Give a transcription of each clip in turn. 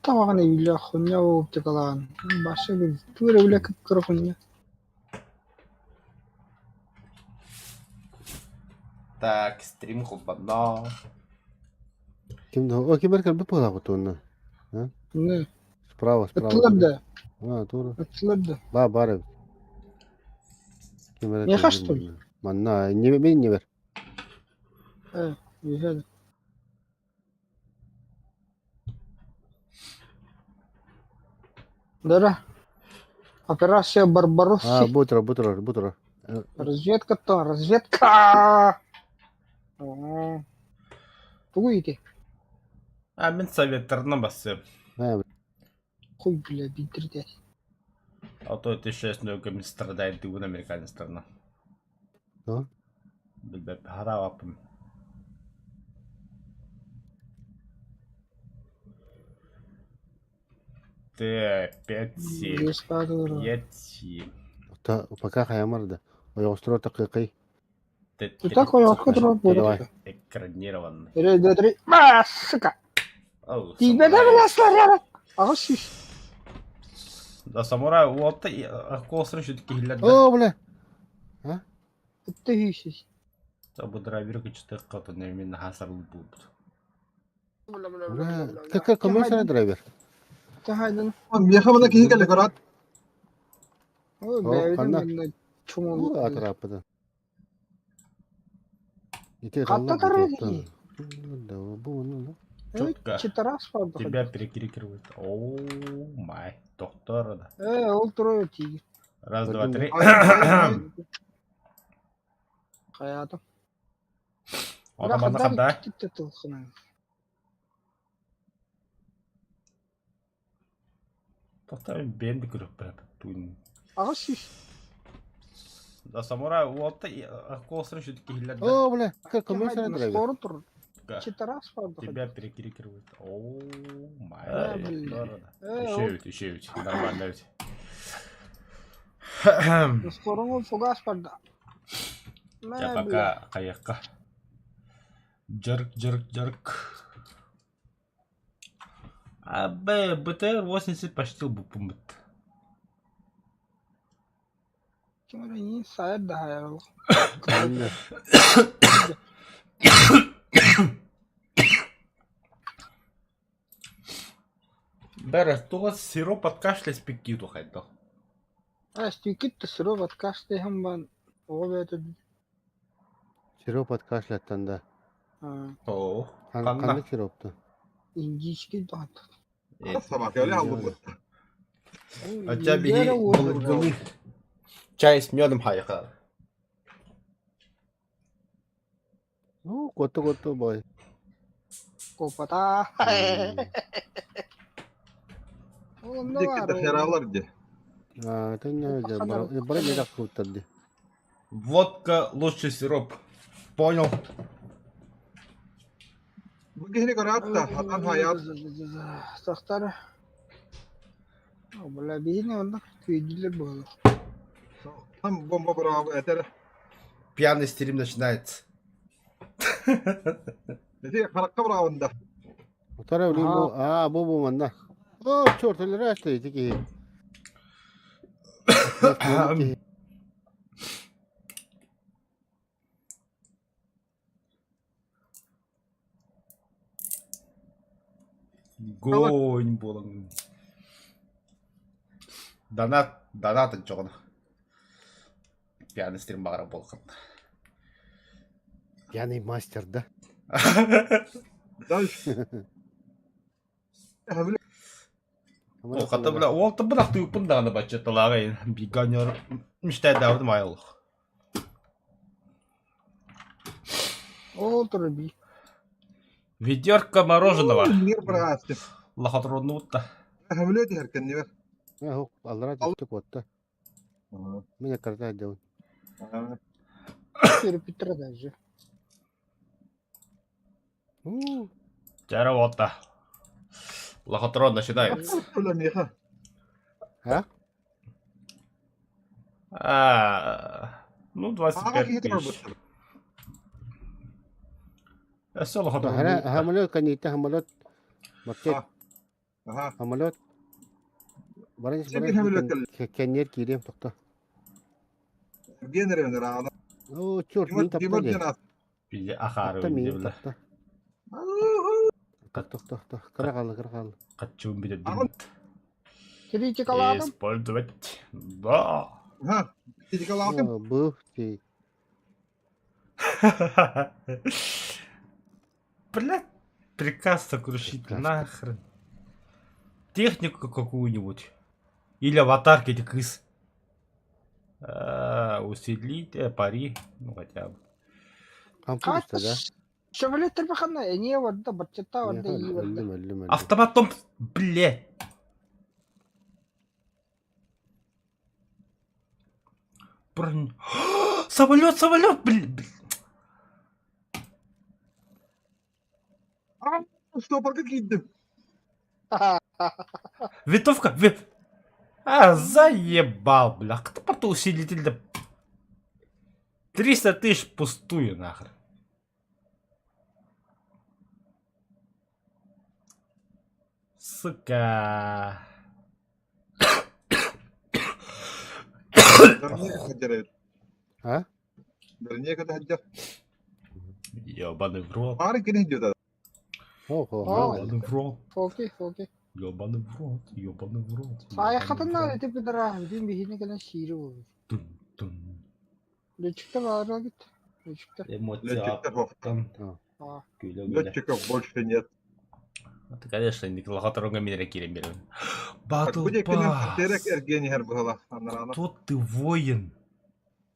Табаҕын өйүлээх хунньа оптикалаан, баша тура үлэ кып-кыра хунньа Так, стрим холбонно. Ким да, о, ким эркер быппалаах уонна? А? Не, Справа, справа. ыттылар да, А, тура. ыттылар да. Ба, бар эбит. Ким эрэ Миэхэ что ли? Манна, не мен не бер. Э, үһэ да. Дара, операция А, Барбаросси. бу турар, бу турар, бу турар. Разведка-то, разведка! О, Тугуй ити? А мин советтарынан бассым. А, Хуй бля, биирдэ. А то это честно, көмүс страдает дыгын американецтарынан. Да? Билбэт хараабаппын. Т, 5, 7, Биэс баатыр. 5, 7. Та, пока хаямар да. Ойоҕостура такыкый. Итак, ойоҕоско турар Давай. буолуохта. Экранированный. Три, два, три. А, сука! О, Тиийбэтэ самурай. бля, снаряда! Аҕыс сүүс. Да, самурай уолта косры шүтүк киһилэр да. О, бля! Ытта сүүс. Бу драйвер кычтык кытын мен хасарлы буолбут. Бля, бля, бля, Бля, бля, бля. как коммерческий драйвер? Таһайдан. Миэхэ мана киһи кэлэ көрөөт. Ой, О, бэйэбитин ханна? манна Бу чумолук. атыраппыта. Ити Хатта талла тарыгы. Да, бу ну. Четко. Читарас барда. Тебя перекрикивает. О, май. Доктор. да. Э, ол турар тиги. Раз, два, три. Хаятым. Одаманы қандай? Типте тылхынан. Тоқта бен де көріп барып. Туын. Аҕыс сүүс. Да, самурай уолта косры шүтүк киһилэр да. О, бля, как коммерческий драйвер? Скоро тур. Читарас барда. Тебя перекрикивает. О, май. Э, блин. Доктор, да. Э, Еще ол ведь, еще ведь. Нормально ведь. скоро фугас барда. Я Мэ, бля. пока каякка. Джерк, джерк, джерк. А, Б, БТР 80 почти бупумыт. Ким эрэ иин сайар да хайар ол. Ханна? Бәрі, туға сироп от кашля спекки тухайдал. Э, стюкит сироп от кашля бан. Оҕо бэйэтэ Сироп от кашляттан да. О, Хан қанда? ханнык сиропты? индийский даҕаны. Собака öyle албыт. Хотя бери былыргылы чай с медом хайха. Ну, кото-кото бой. Копата. Ол онно Дикки баар, да ол. хералар ди. А, ты не бара не так куттарды. Водка лучший сироп. Понял. Бу киһини көрөөт да атан хаят. Сахтар. Бля, биһини онно күйдүлэр буолар. Там бомба быраа этер. Пьяный стрим начинается. Ити харакка быраабында. Утара блин бу, а, бу бу манна. О, черт, эле что эти ки. Гонь болың. Донат, донат жоғын. Пьяный стрим бағара болған. Пьяный мастер, да? Дальше. О, хата бля, ол табынақ түйіппін дағаны бачетталағайын. Биганер мечтает давдым айылық. Ол турар би. Ведерко мороженого. Мир быраасты. Лохотрон та. Хамлет herken не бар. А, аллара түстүк отта. Меня карта делал. Көрүп даже. У, Жара отта. Лохотрон начинается. Бля, меха. А? А, ну, Ага, 25 киһи тысяч. турар Все, лохотрон. Хамолет, конечно, хамолет. Макет. А. Аха. Самолет. Баран Син bir самолет кэллэ. Кэнниэр киириэм тохто. Эргиэн эрэ ыраҕына. Оо, черт, Тимур мин тапта Тимур дии. диэн аас. Били ахаары Тапта мин бile. тапта. Кат Тохто, тохто. Кыра хаалла, кыра хаалла. катчуун Аҕын. бүтэрдим. Критикалаатым. Использовать. Да. Ха. Критикалаатым. Оо, бу ти. Блядь, приказ сокрушить Приказ. нахрен. Технику какую-нибудь. Или аватарки эти крыс. А, усилить, пари, ну хотя бы. Кампуста, да? Шевелет тарбахана, эниэ барда, баччата барда, ии барда. Өллүм, өллүм, өллүм. Автоматом, блядь. Бронь. Самолет, самолет, блин. Стопорга киирдим. Винтовка, ви... А, заебал, бля. Кто потом усилитель да... 300 тысяч пустую, нахрен. Сука. Дарнека сылдьар эбит. А? Дарнека да сылдьар. Ёбаный в рот. Баарын кини сылдьар. О, О. о, Ёбаный в рот. Фоки, фоки. Ёбаный в рот. Ёбаный в рот. Саайахатын ити пидора, бүтүн биһини кэлэн сиири буолбут. Тун-тун. Лүчүктэ баара эбит. Лүчүктэ. Эмоция Летчиктэр суох. аттан. Аа. Күлэ-күлэ. Летчиков больше нет. Это, конечно, Николаторонга минере киирэн биэрэн. Так, Battle бу диэкинэн терек Pass. эргиэн иһэр быһалаах анараана. Кто ты воин?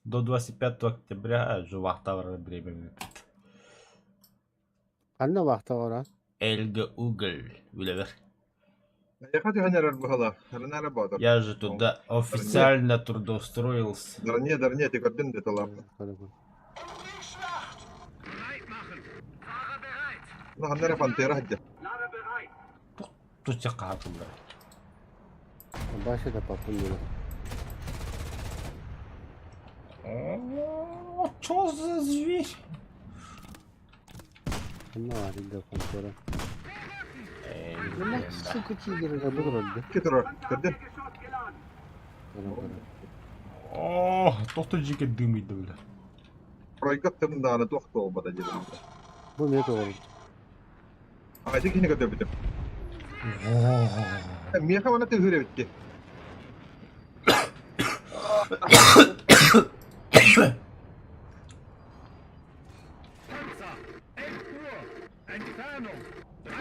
До 25 октября жувахта время бүппүт. Ханна баахта ора? Эльга Уголь. Үлэбэр. Эйиэхэ түһэн эрэр быһалаах. Эрэнэ боотур. Я же туда официально трудоустроился. Дарне, дарне, ти көрдүн де талап. Ну, ханна эрэ пантера сылдьар. Тут все хаатыллар. Баша да папын дела. О, Чё за зверь? Ханна баар да пантера. Эй, Бля, да. сука, тигр. Бу турар Ки турар. Көрдүн. О, тохто жеке дымыйды, бля. Пройгат тымын даҕаны туох туолбата диэн. Бу эмиэ тоҕо. А ити кини көрдөбүтүм. О, Миэхэ уонна тыһыыр эбит дии.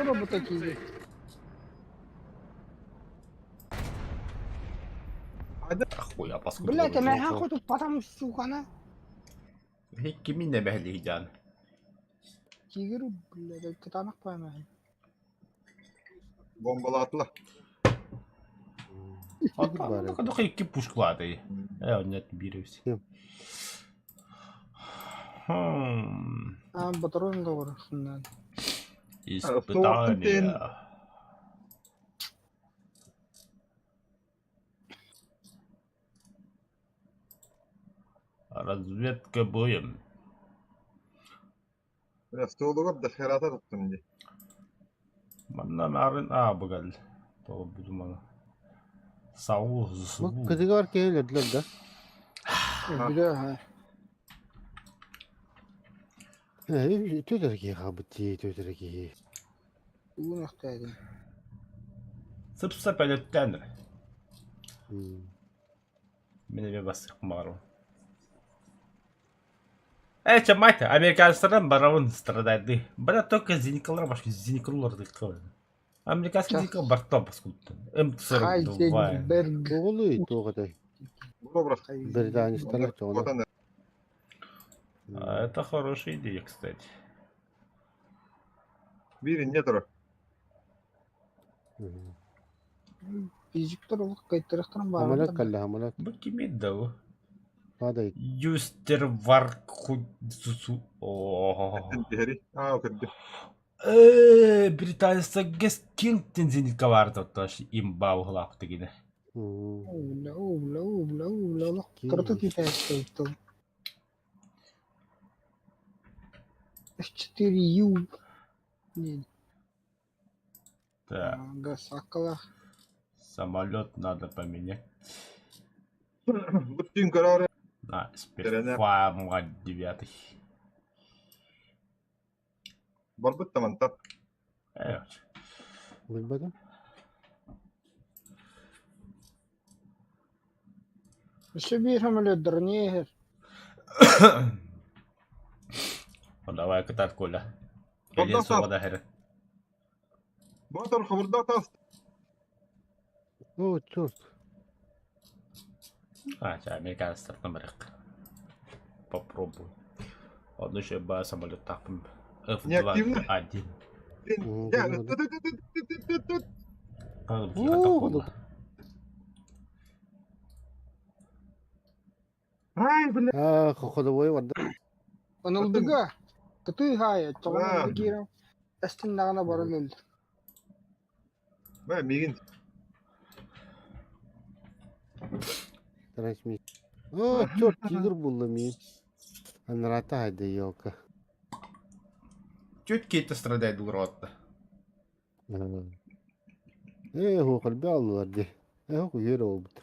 Робота тигр. Хуй, а паскуда. Блять, а нахуй тут потом, сука, на. Кими не бэһэлиһдьаан. Тигр, блядь, кытаанах поймаһын. Бомбалаатыла. Баар. Ну, икки пушкалааты. Э, нет, бииребис. Ким? Хм. А, батарон доҕор, хыннан. Испытание. Разведка боем. Столугар да херата туттум дии. Манна нарын а бугал. Тоҕо будумана. Сау Бу зсу. кытыгар киһи өлөрдүлэр да. Бля, ха. Түөтэр киһи хаалбыт дии, түөтэр киһи. Уун ахтаадым. Сып-сап әлөттәнер. Мин эмиэ бастыахпын баҕарабын. Э, чэ, мать, американецтардан барабын страдайды. Бара только зеникалар башка зеникалар дыккы. Американский зеника барта баскуттан. М42. Хайзенберг. Оҕолуй туох этэй? Добро. Британецтар чоҕуна. Отан А это хорошая идея, кстати. биир инньэ турар. Физиктер олох кайтарахтаран Самолет баарбыттан. кэллэ, самолет. Бу кими да Падает. Юстер Варкху Сусу. О. Түһэри. Аа, көрдүм. Э, британецтар Гескинтен зенитка барды тош имба углап тегине. Бля, бля, бля, бля, олох кырата тиитээхтэй F4U. Не. Так, Гасакалах. самолет надо поменять Бу түүн көрөөрү на Тэрэнэ. Спецфарма 9. Барбыт да мантан. Билбэтим. Өссө биир самолеттар не иһэр? Ну давай кытаат Коля. Хобдох Кэлиэн суоҕа да иһэр. Ботор хобурдах таас. О, черт. А, ча, американецтартан барыах. Попробуй. Одну еще ба самолеттаахпын. Неактивно? F-21. Мм, Дьэ, көрдüm. ту-ту-ту-ту-ту-ту-ту. Оо, Ай, бля. Аа, ходовой барда. Онолдуга. Кытыы хаайа, Аа. чоҕун киирэн эстиннэҕинэ баран өлөр. Бэ, миигин. Трансмит. О, черт, тигр булла мин. Анрата хайда елка. Чуть кейті страдает дулротта. Э, хуқал аллар ди. Э, ху йөр олбут.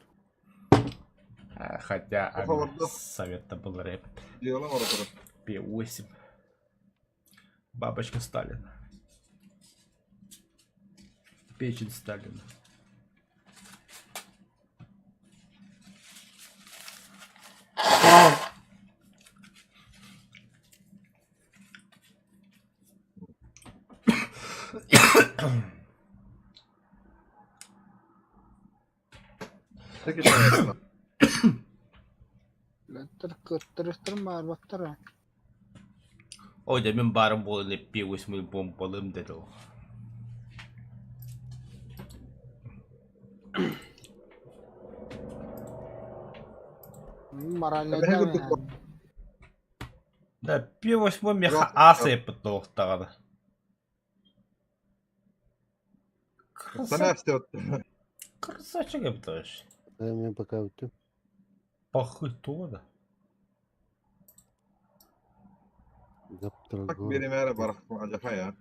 Хотя Хобурдах. совета был рэп. Дьыала бара турар. П8. Бабочка Сталина. Печень Сталина. Тэки Леттер кыттырыстыр баарбаттар. Ой, да мен барым буолан П8 бомбалым деді ол. Моральный Да, П8 меха асы еппіт тоқтағаны. Санаа все. Красавчик епті. Мен пока өттüm. Похуй то да. Завтра Так город. биэримээрэ барах ажаха я.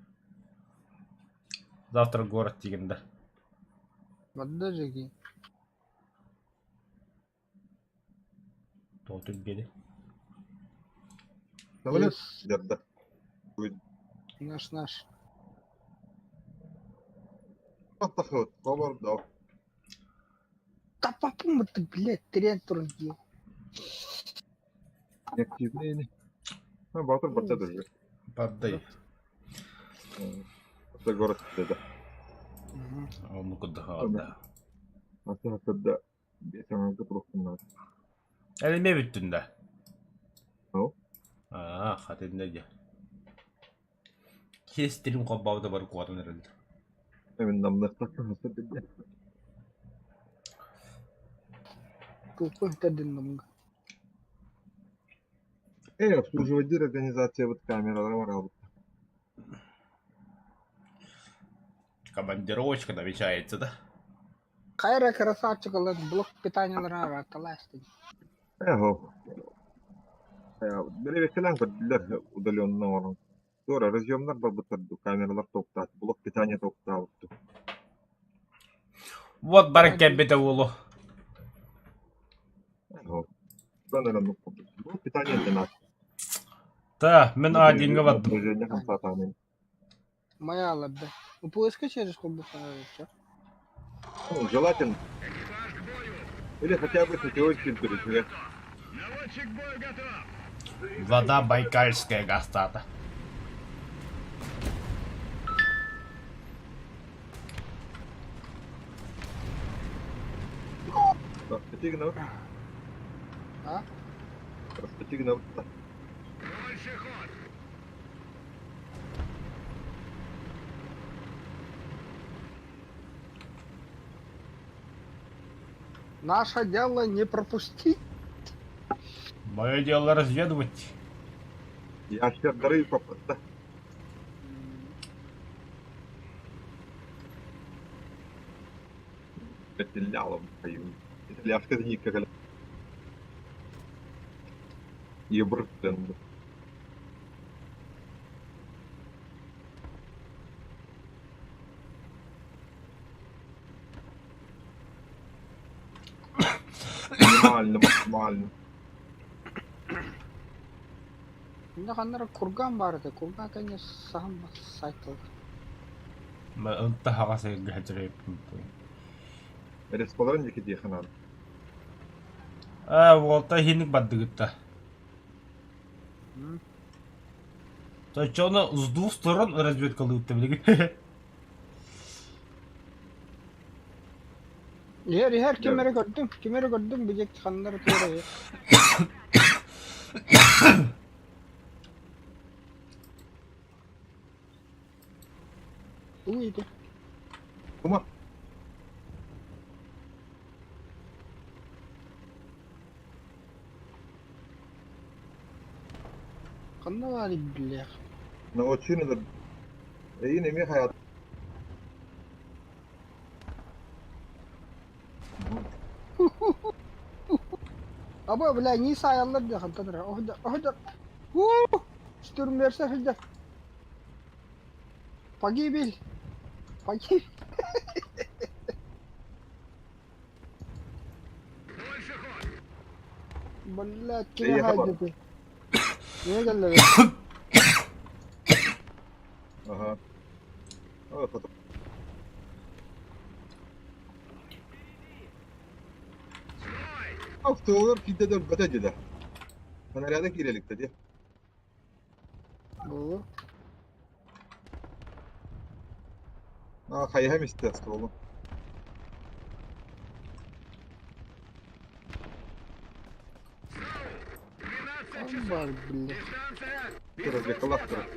Завтра город дегенде. Бадда жеги. Тоғытып бері. Самолет дерда. Наш наш. Тахыт, хобурдах. Да попум ты, блядь, трен турги. Неактивный. Ну, Батыр барса да же. Падай. Это город да. Оны күдіға Аты хатда бесәмәгә просто Әлеме бүттін да. Ну. А, хатында де. Кестерім қабауды бар қуатын ірілді. Мен намнахта хасып бит. Тупых тедин Э, обслуживать организация вот камералар бар алып. Командировочка намечается, да? Хайра красавчик, алар блок питанияларын аталасты. Эхо. Бери көрдүлөр удаленно орун. Тура разъемнар бар бутарду, камералар токтат, блок питания токтаутtu. Вот бар кәббете олу. Эхо. Блок питания дена. Та, мен А1-ға баттым. Напряжение хамсатаны. Моя лабда. Упуска через клубу становится. Ну, желательно. Или хотя бы сетевой фильтр. Вода байкальская гастата. Распотигнав. А? Распотигнав. Наше дело не пропустить. Мое дело разведывать. Я сейчас дары попадта. Петелялом пою. Ляшка никогда. Ебртен. Максимально, максимально. Инде ханна эрэ курган баар этэ, курган кэннэ саһан сайтылар. Ынта хаҕас эйгэ Респаларын диэки диэхэ наада. Аа, уолта иһинник бардыгытта. Точно с двух сторон разведкалыытта билигин. Иһэр иһэр ким эрэ көрдүм, ким эрэ көрдүм бу диэки ханна эрэ туора иһэр. Уу ити. Кума. Ханна баар биллиэх. Научины Эйин эмиэ хайаат. Аба, бля, не саайаллар диэ хантан эрэ. Оһдор, оһдор. Уу! Штурмерсе сылдьар. Погибель! Погибель! Блядь, кими Эйиэхэ бар. хаайдыты? Niye geldiler? Ага. О, потом. Автолар киирдэ да өлбөтө дьида. Снаряда киирэ иликтэ дии. Буолуо. А, хайаһам истэ стволу. Там бар, блядь. Развлекалах турар.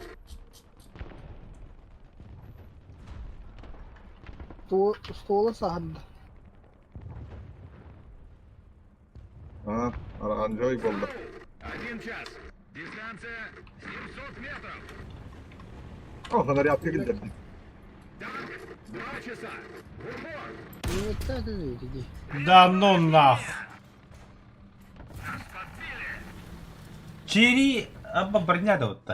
Ствола саһарда. А, Анжой буолла. Один час. Дистанция 700 метров. О, снарядка киллэрдим. Два часа. В упор. Нет, это иди. Да ну нах. Чири аба броня да вот.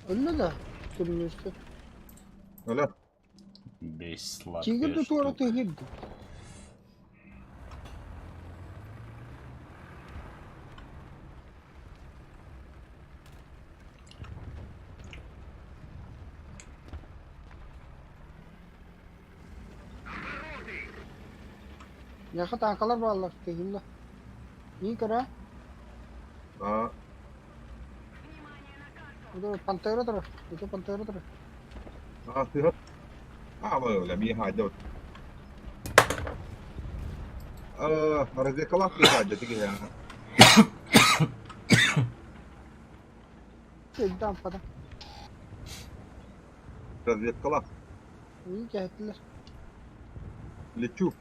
Өллө да түрүнүстэ. Өлө. Бес Тигр да сладкая туора штука. тыһыырды. Миэхэ таанкалар бааллар, тыһыылла. Миин көрөө. А, Пантера турар. Ити пантера турар. а, сыһат. А, бля, миэхэ айда. А, развлекалах приходит, тиги. Сирдään пата. Разведкалах. Миин кэһэттилэр. Лечу.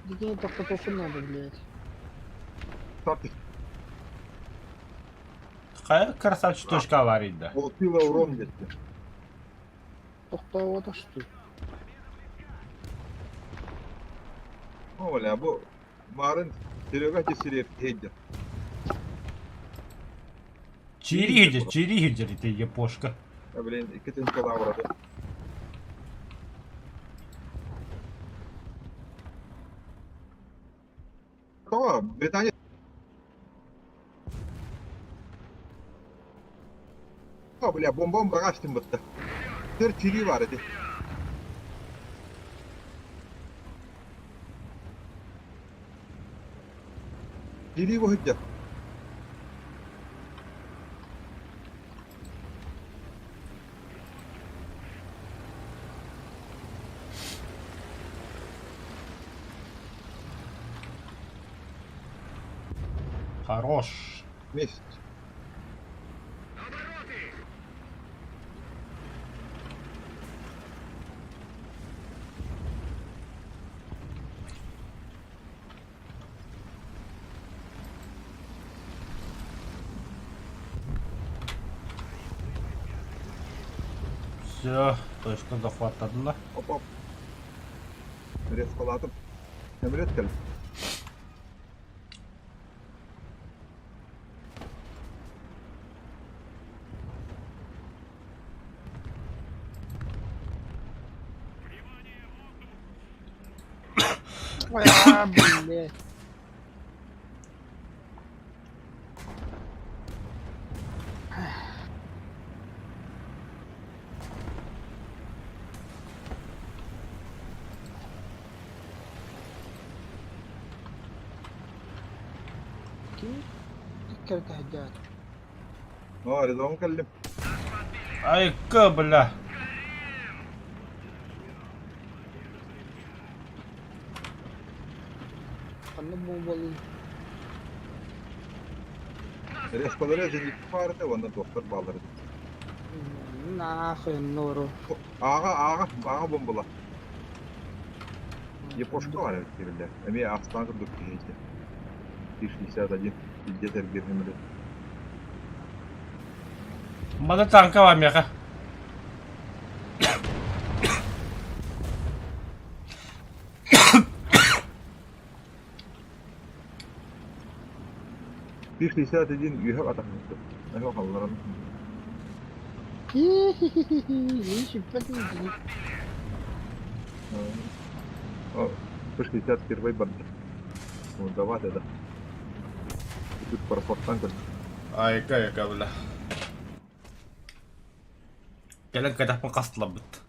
Дикини тохтотуохпун наада, блядь. Старт. Хайа красавчик точка аварий да. Получила урон где-то. Тохтообото что? О, бля, бу марын Серега тесереп хейдер. Чири хиджер, чири хиджер, это япошка. Я, блин, иккитин калаврады. Тоҕо Британия О, бля, бомбам багаштым бытта. Тэр чири бар эти. Чири бу хыджа. Хорош. Месть. Все, точка захватана. Оп оп. Резкалатым. Самолет кэл. А, блядь. Ким иккэртэһэрдээх О, Аризон кэллим. Айка, бля. Ханна буолуй? Резкалары зенитки баарыта уонна туохтар бааллар эбит. Нахуй нору. Ааҕа, ааҕа, ааҕа бомбала. Япошка баар эбит диэбиллэр. Эмиэ ахсаан курдук киһи ити. 361 илдьэ сэргиир нөмүрү. Маны танка бар миэхэ. 361 үөһэ атахмыт. Эһэ халларан. Хи-хи-хи-хи, 61 барда. Ну, давай тогда. Тут парапортан көрдüm. Айка, айка, бля. Кэлэн кэтэхпин хастыларбыт.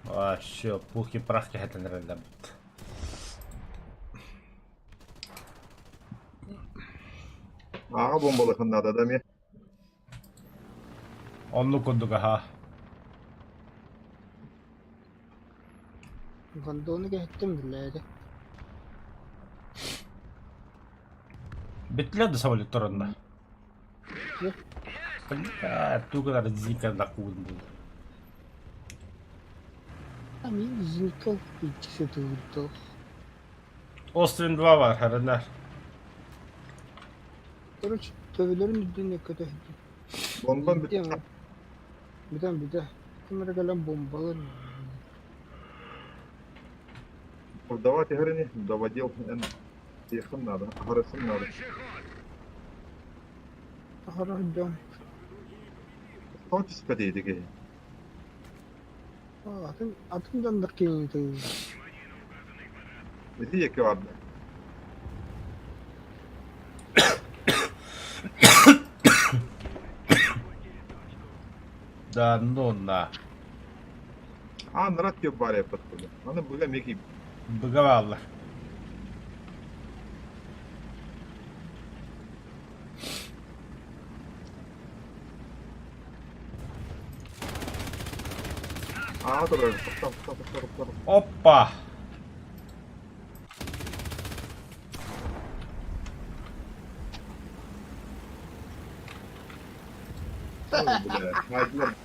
Вообще, пух и прах кэһэтэн эрэллэрбит. Ааҕа бомбалыхын наада да эмиэ. Оннук курдук аһаа. Гондону кэһэттим билээри. Бүттүлэр да самолеттар онно. Бля, тугар зика накуун был. А мин зникал иккисе тыгырдал. Острин 2 бар, харынар. Короче, төбөлөрүн үрдүнэ көтөһдүм. Бомбам бүттэ. Бүтэн бүтэ. Ким эрэ кэлэн бомбалар. Давайте говори, доводил. Тиэххин надо, аһарыаххын надо. Аһара дьон. Тоҕо түспэт ити киһи? Атын атын дьоннор киһини тыыллар. Ити диэки барда. Да ну на. Аан рад диэн баар эппит курдук. Аны быга эмиэ киирбит. Быга бааллар. Ааҕа турар. Тоқтоо, тоқтоо, тоқтоо, тоқтоо. Опа! Ой, бля, хаайдылар.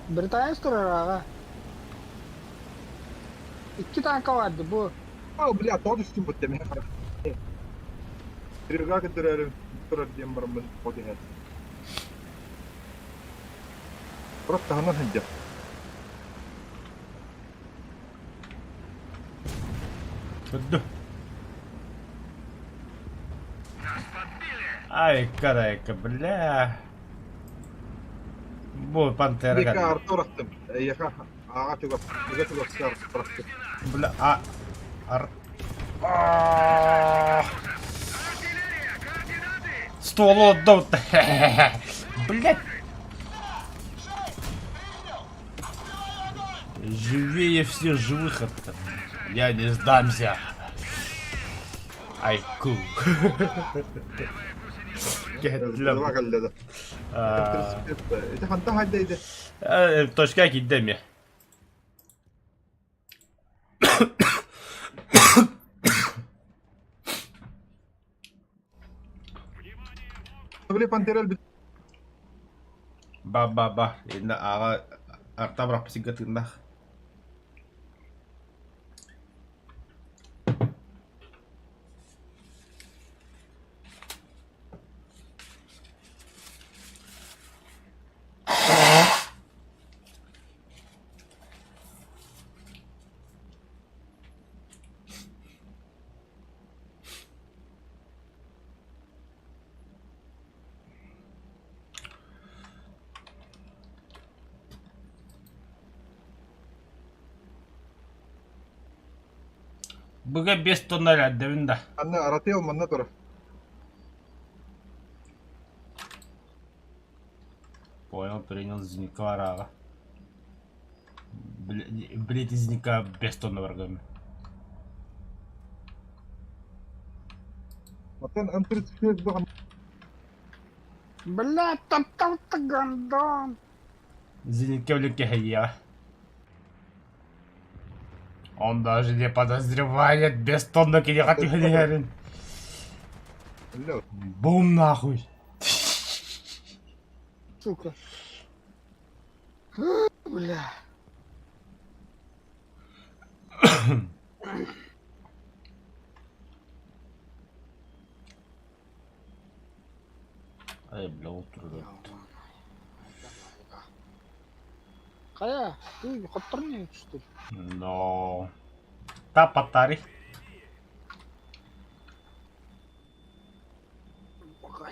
Британец турар аҕа. Икки танка барды бу. А, бля, тоҕо түстүм бу тэмэ. Тревога көрдөрөөрү турар диэн бараммын от иһэр. Просто таһынан сылдьар. Көрдүм. Айка-райка, бля. Бу пантера Мика кэллэ. Артур ахтым. Эйиэхэ ааҕа чугас, ыга чугас арахтым. Бля, а... Ар... А. Стволу отдал. Блядь. Живее всех живых это. Я не сдамся. Айку. Два кэллэ да. Ити ханта хайда иде? Точка киирдэ эмиэ. Били Пантера өлбүт. Ба ба ба инна ааҕа арта бырахпысыга тыыннаах. Быга 5 тонна эрэрдэбин да. Анна Арател манна турар. Понял, принял Зеника арага. Блять, Зеника 5 тонна баргами. Оттон М36 баҕам Блядь, топтал-то гандон. Зенитке блин кэһэйиэҕэ. Он даже не подозревает, без тонна киниэхэ түһэн иһэрин. Бум нахуй. Сука. Бля. Ай, бля, утур. Хайа, ты хотторни что ли? Но. Та потари. Пока.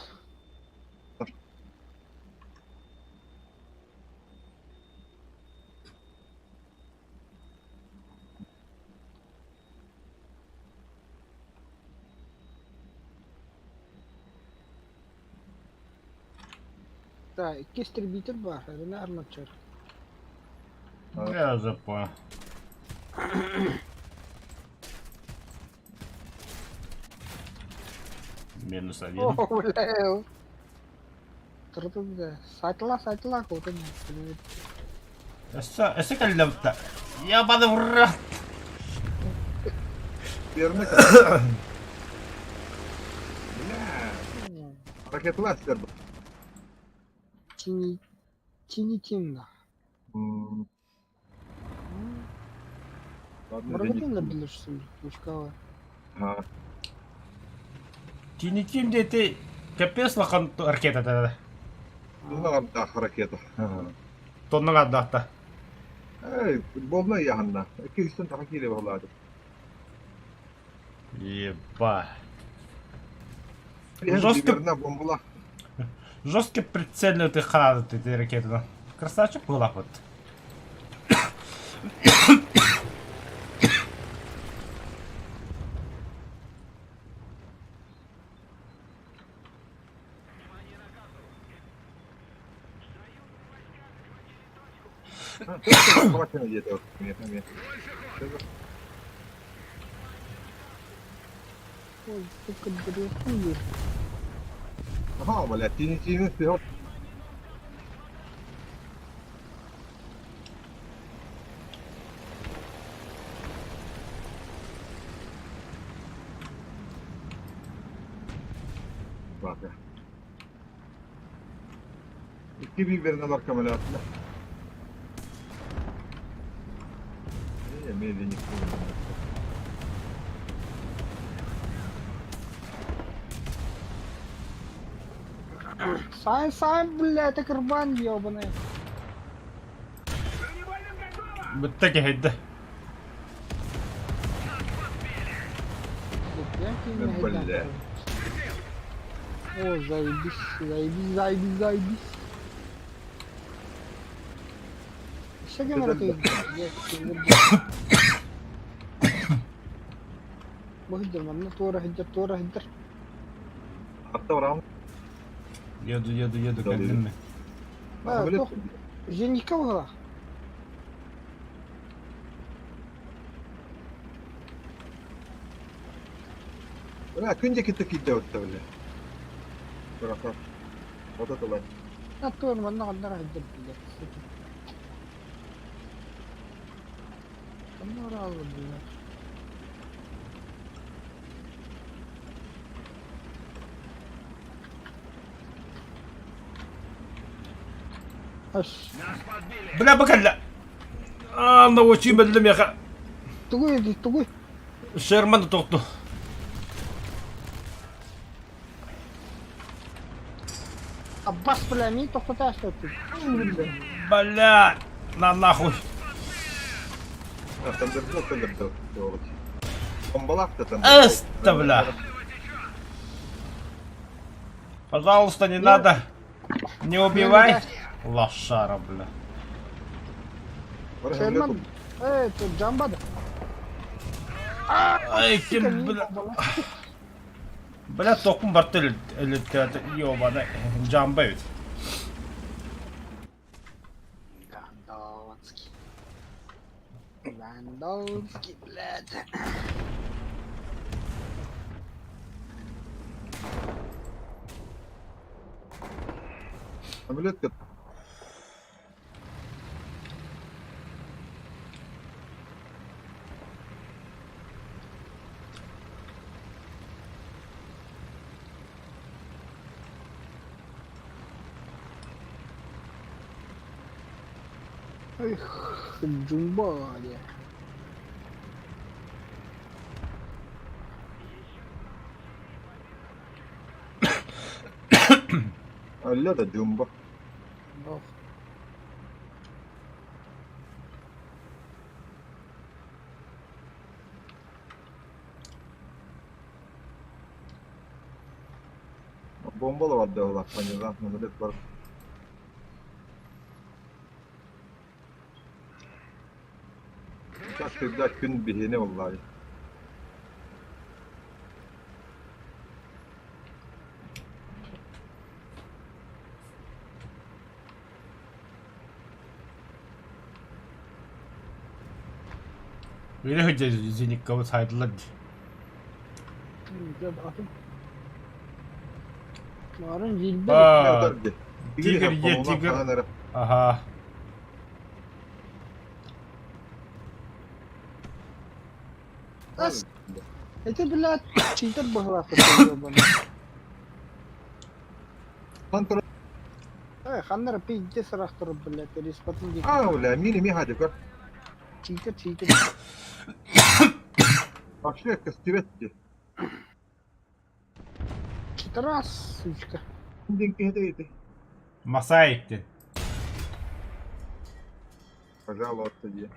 Да, икки истребитель баар, эрэнэ арматчар. Я уже понял. Минус один. О, бля. Турда, сайтла, сайтла, куотан. Өссө, өссө кэллэбитэ. Ебаный в рот! Верно. Бля, ракетластер. Тини, тини тимна. М, Ладно, Морготын зенит. билишсин, пучкала. Ага. Тинитим диэти капец лахан ракета Туннаҕардаах ракета. Тоннаҕардаахта. Эй, футболна ыйаһынна. Икки үстэн таха киирэ баһылааты. Еба. Жестко, Жестко. бомбала. жестко прицельно ты ханады ты ракетаны. Красавчик была вот. Ой, сука, брехуешь. Ага, бля, тини тини ты Бака. Икки биир-берин камелятына. Э, медленник. Сай, сай, бля, это карбан ебаный. Бүттэ кэһэйдэ. Бля. О, заебись, заебись, заебись, заебись. Еще геморрой. Быһыдыр манна туора сылдьар, туора сылдьар. Авторам. Еду, еду, еду, Да, кэллим ми? А, туох, Зенитка буолла. Бля, күн диэки киирдэ отта, бля. Браха. Вот это лай. А туора манна ханна сылдьар бля. Сука. Ханна оралла, бля. Ас. Бля, бу кэллэ. Аа, научи бэллим яха. Тугуй, тугуй. Шерман тохту. Аббас, бля, мин тохтотаашта Бля, на нахуй. А, Тандерболт, Тандерболт. Бомбалах-то Тандерболт. Эста, бля. Пожалуйста, не надо. Не убивай. Лошара, бля. Шерман, э, тут Джамбада. Ай, ким, бля... Бля, токум барта өлөттөөтө, ёбана, жамба эбит. Гандонский. Гандонский, блядь. Самолетка Эх, Джумбали. Алля да Джумба. Бомбалар да понятно, самолет бар. Как всегда күн биһиэнэ буоллаҕай. Үөрэ сылдьар Зениккабыт саайдылар дии. Марын билбэт. Аа, Тигр е тигр. Аха. Ас. Это, блядь, читер быһылаах Э, ханна пиздец ырахтар, блядь, респатын диэки. А, бля, мини миха дикор. Читер, читер. Вообще костюмет ди. Читерас, сучка. Дин киһи ити. Масай иттин. Пожалуйста, ди.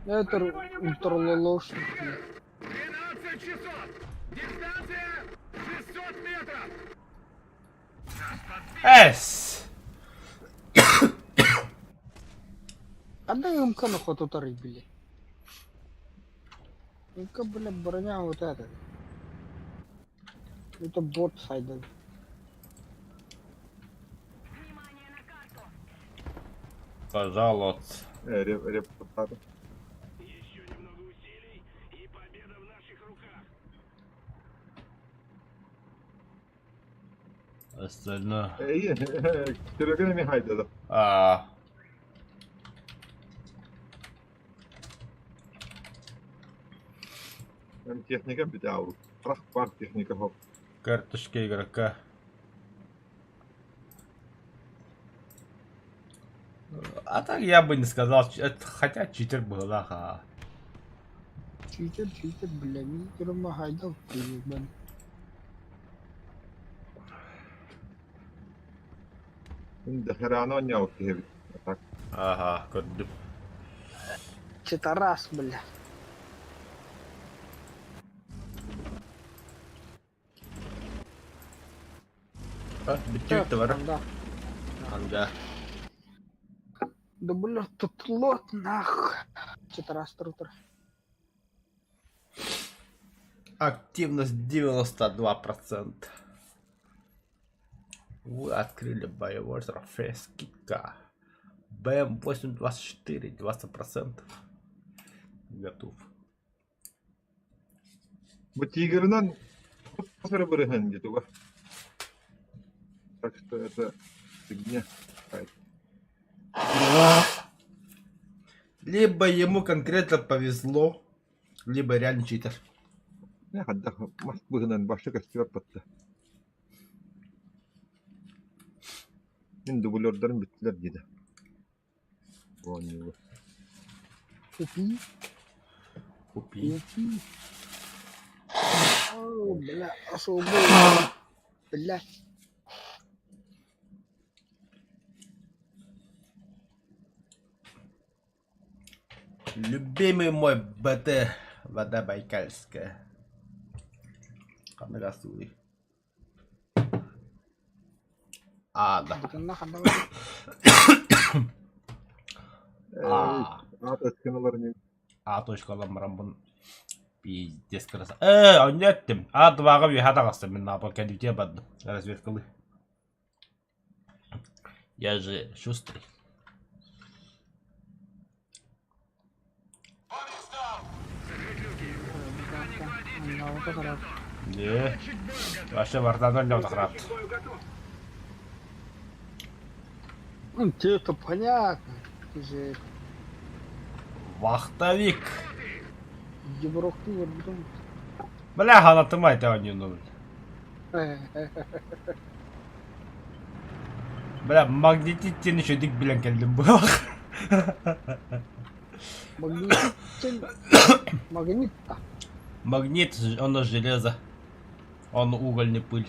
Это ультралолошник, блядь. 12 часов! Дистанция 600 метров! Эс! Когда МК на хоту били? МК, бля, броня вот эта. Это бот сайден. Пожалуйста. Э, реп, реп, Еще немного усилий, и победа в наших руках. Остальное. Эй, Сереганы Михайда. А. Техника битау. Прах пар техника хоп. Карточка игрока. А так я бы не сказал, это, хотя читер был, ага. Читер, читер, бля, микро хайдал, ебан. Дохерано не алкиһи Так. Ага, көрдүм. Читарас, бля. А, бүттүбүт да бар. Да. Анда. Да бля, тут лот нах. Читарас трутер. Активность 92%. Вы открыли боевой трофей скидка. БМ824, 20%. Готов. Бу тигрынан бырыһын где-то. Так что это фигня. Либо ему конкретно повезло, либо реально читер. Не хадда мас быһынан башы костюм патта. Мин дублердарым бүттүлэр диде. Понял. Купи, Купи. купи. О, бля, особо. Бля. Любимый мой БТ, вода байкальская. Ханагасуи. А, да. Бутанна ханна. А. А точканалар не. А точкалан бараммын пиздец краса. Э, онньо эттим. А дваҕа үөһэ таҕыстым мин наапа кэлиитиэ бардым. Разведкалыы. Я же шустрый. Не. Вообще вардан өллө отохраат. Ну, тебе-то понятно. Ты же Вахтовик. Деброкту көрбүтүм. Бля, ханатымай те оонньууну. Бля, магнетит диэн үчүгдүк билэн кэллим быһалах. Магнит магнит Магнит, оно железо. Он угольный пыль.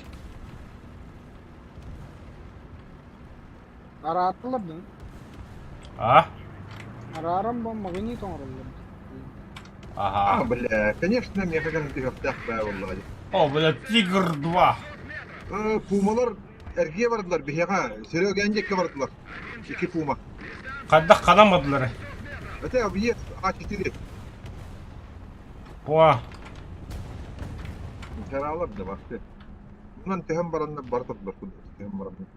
Араатылар да? А? Арааран бу магнит оҥороллор. Ага. А, бля, конечно, миэхэ кэлэн түһүөхтээх баа буоллаҕа дии. О, бля, Тигр 2. Э, пумалар эргийэ бардылар биһиэхэ, Серега эн диэки бардылар. Икки пума. Хайдах ханан бардылар? Это объезд А4. По. Жаралар да вообще. Мунан түһэн бараннар бара турдулар курдук түһэн бараннар.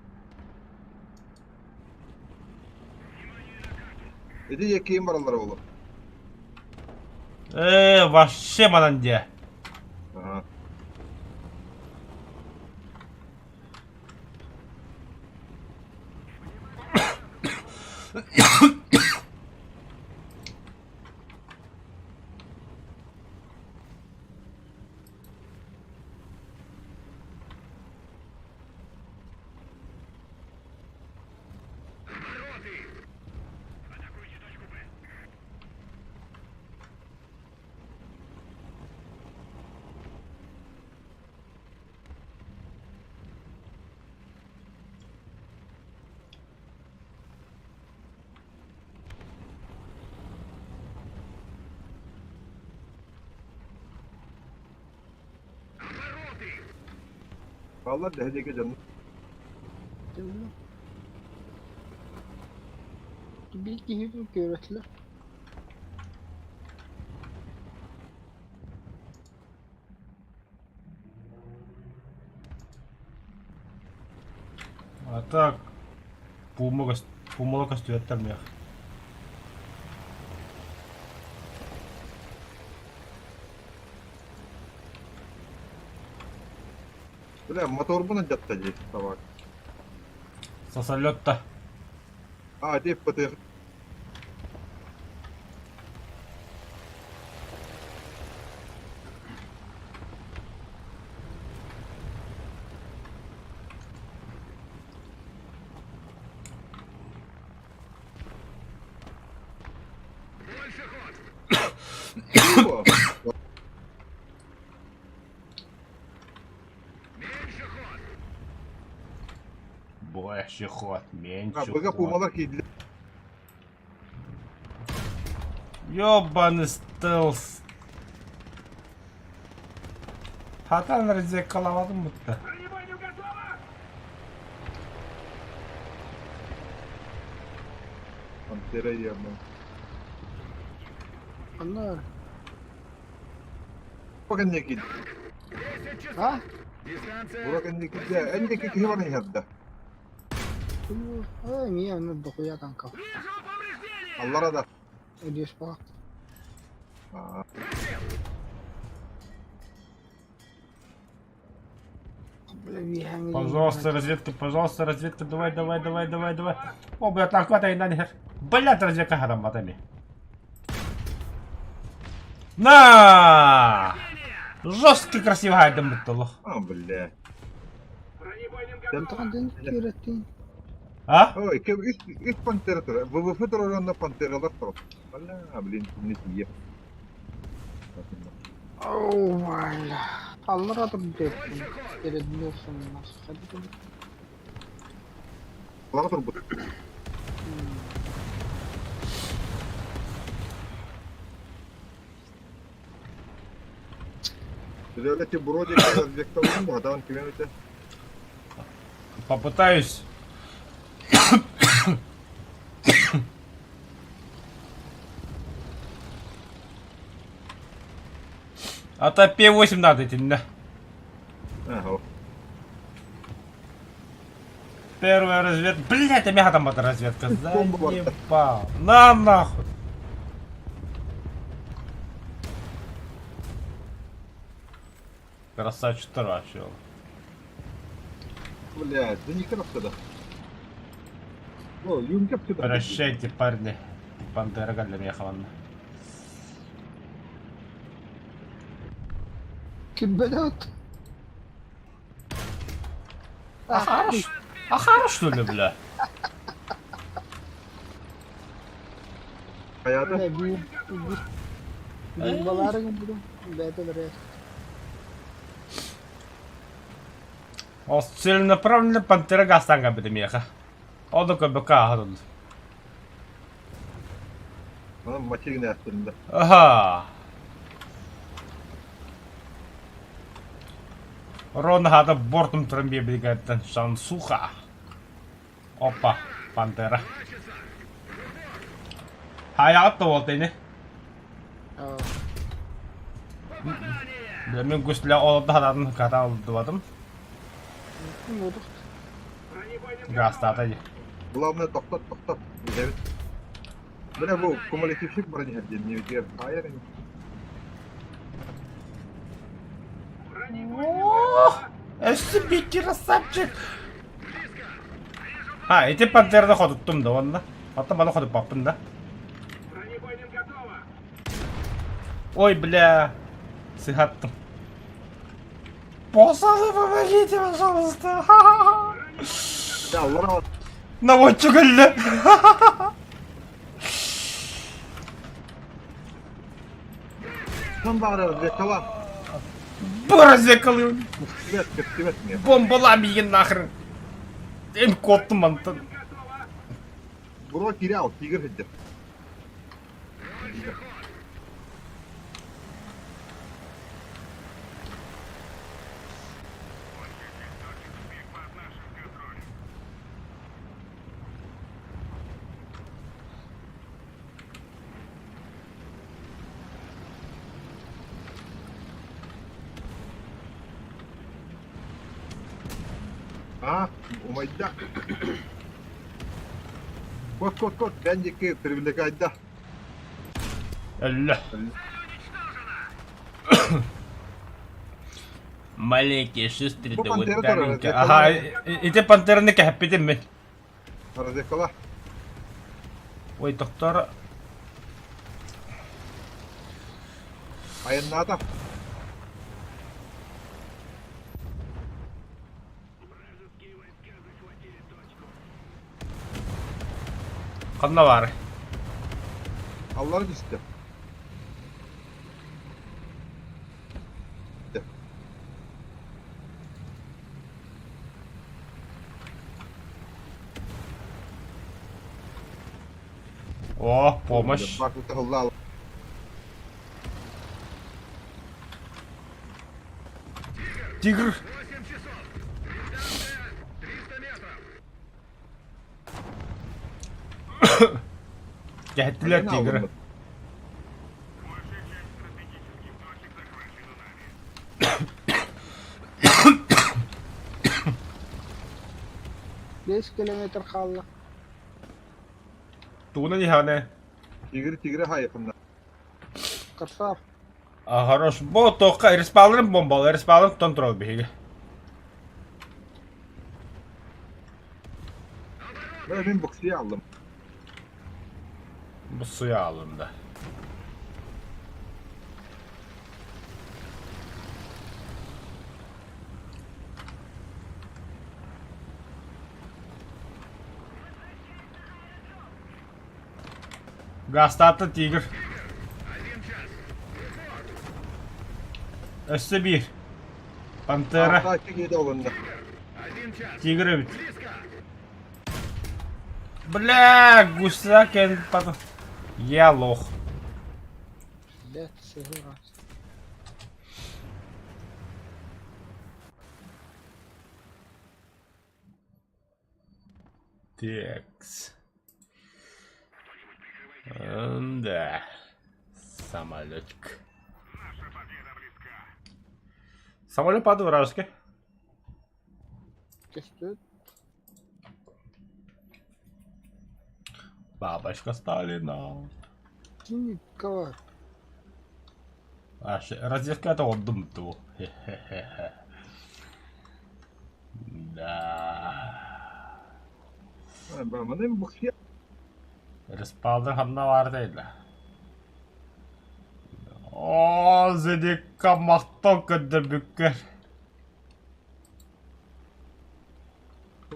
Ити диэки бараллара буолуо. Ээ, вообще манан диэ. Ага. Баллар дэһэ диэки дьонно. Биир киһи көрөтүлэр. А так, пума пумала көстүбэттэр миэх. Бля, моторбун алдьатта дии, табак. Сосолетта. А, ити ПТ. Больше ход, меньше Быга ход. пумалар киирдилэр. Ёбаный стелс. Хатан разведкалавадым будто. Пантера диэммин. Анна. Бура кэннэ киирдэ. А? Бура кэннэ киирдэ. Эн диэки киһи баран иһэр да. Э, не, ну дохуя танков. Аллара да. Здесь по. Аа. Пожалуйста, разведка, пожалуйста, разведка, давай, давай, давай, давай, давай. О, блядь, так и на Блядь, разведка харамбатами. На! Жестко красиво хайдам бутталах. А, бля. А? Ой, кем үс үс пантера турар. ВВФ турар онно пантералар турар. Бля, блин, не тиийэ. Оо, бля. Аллара турбут перед носом нас. Лаҕа турбут. Резолете вроде разведка угадан кимете. Попытаюсь. А то П8 надо итиннэ. Ага. Первая разведка. Блять, а меня там эта разведка. Бомба барда. Заебал. На нахуй. Красавчик таращил. Блядь, да не сюда. О, юнкер сюда. Прощайте, парни. Пантера для меня хаванна. Кимбелет. А хорош? А хорош, что ли, бля? Hayata Бля, биир биир биир балаары гыммытым, бэйэтэ өлөрөр. Ол целенаправленно Пантера гастан кабыты меха. Оду көбөккө аһарыл. Bana maçı yine yaptığında. Аха. Рон хата бортом тромбе бригадтан шансуха. Опа, Пантера. Хаят буолта ини. Мен гүслэ олордо хатаатын хата олордубатым. Гаастаата дии. Главное тохтот тохтот. Билэбит. Бля бу кумулятивщик бронеһэр диэн не Хайер. Өссө биир красавчик! А, ити Пантераны хотуттум да уонна. Оттон маны хотуппаппын да. Ой, бля. Сыһаттым. Пацаны, помогите, пожалуйста. Да, Аллар Наводчик өллө. Там баар развекала. Бу развекалы. Көстүбэт, көстүбэт мне. Бомбалаа миигин нахрен. Эн куоттум мантан. Буро кирял, тигр хиддер. А, умайда. Кот, кот, кот, бэн диэки привлекайда. Өллө. Маленькие шустрые Бу да вот Пантера тоже маленькие. развекала. Ага, ити Пантераны кэһэппитим мин. Развекала. Ой, доктор. Айаннаата. Ханна баар? Аллар түстэ. О, помощь. Бакыта ылла. Тигр. Кэһэттилэр тигры. Биэс километр хаалла. Тугунан иһэҕинэ? Тигр тигрэ хайыкында. Корсар. А, хорош. Бу туохха респаларын бомбалар, респаларын тутан турабыт биһиги. Бля, мин буксуйа алдым. Бу суя алында. Гастаата тигр. Өссө биир. Пантера. Алта киһи олунна. Тигр эбит. Бля, гуся кен потом. Я лох. Бэт сыһыра. Текс. Да. Самолетик. Самолет падает вражеский. Көстүбүт. Бабочка Сталина. Зенитка. А, разведка это он думает его. Да. Маны бухия. Респалдыр ханна бар дейли. О, зенитка махтал көдөрбүккэр.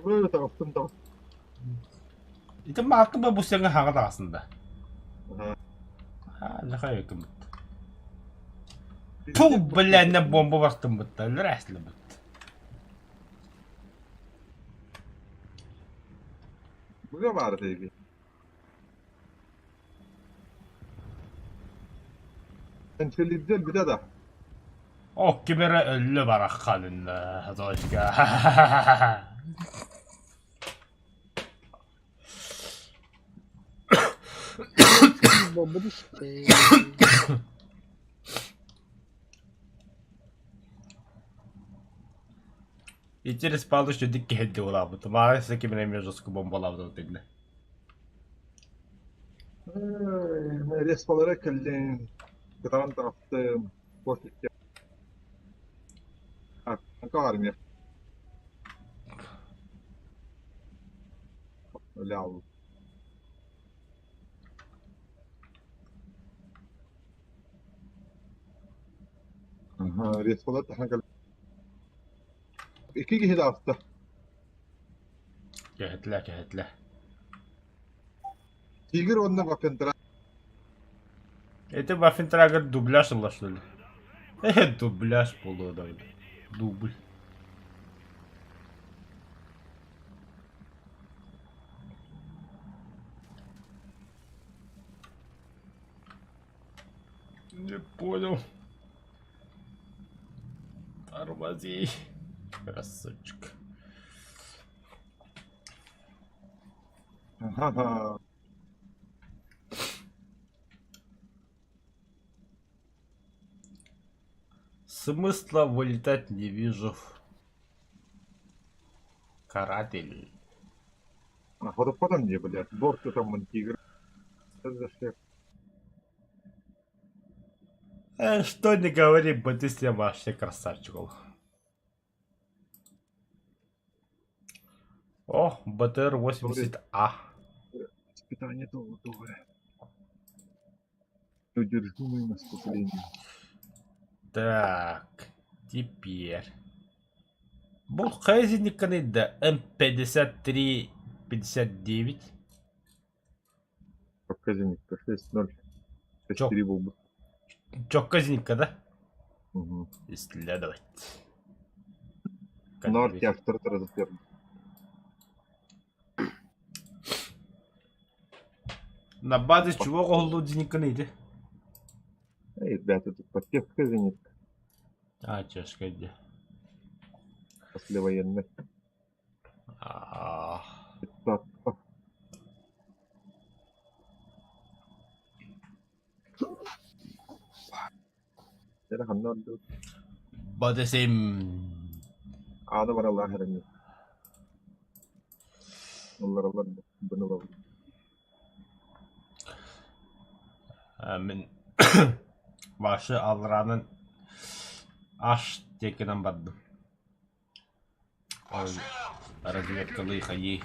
Böyle taraftan da. Ити маакы бу сеҥэ хаҥа таҕасында. Ага. А, нахай кымыт. Ту, бля, на бомба бартыммытта, өлөр әслибит. Быга бар дейби. Энчелиддер бите да. О, ким эрэ өллө барахханынна, дочка. Бомба түстэ. Ити респалды үрдүк киһи улаабыт. Маарыса ким эрэ эмиэ жестко бомбалаабыт итиннэ. Респалара кэллин. Кытаран таҕыстым. Косикке. Армия. Лял. Ага, респалар тахан кэл. Икки киһи таҕыста. Кэһэтлэ, кэһэтлэ. Тигр уонна Вафентрагер. Ити Вафентрагер дубляж ылла что ли? Э, дубляж буолуо дойду. Дубль. Не понял. Тормози. Красавчик. Ага. Смысла вылетать не вижу. Каратель. А потом не, блядь. Борт там тигр. Это же Что не говори, Батистия вообще красавчик был. О, БТР-80А. Испытание того, того. Неудержимое наступление. Так, теперь. Бұл хайзениканы да М53-59. Показник 6-0. Чё? 6-3 был бы. Чокка зенитка, да? Угу. Исследовать. Но архиавтор разотверг. На базе чего голду зениканы иди? Эй, ребята, тут подтекка зенитка. А, чешка иди. Послевоенная. А, Так. Бадесим. Ааны бараллаах эрэннэ. Оллараллар быны ылабыт. Мин Башы аллараанан аш диэкинэн бардым. Разведкалыы хайыы.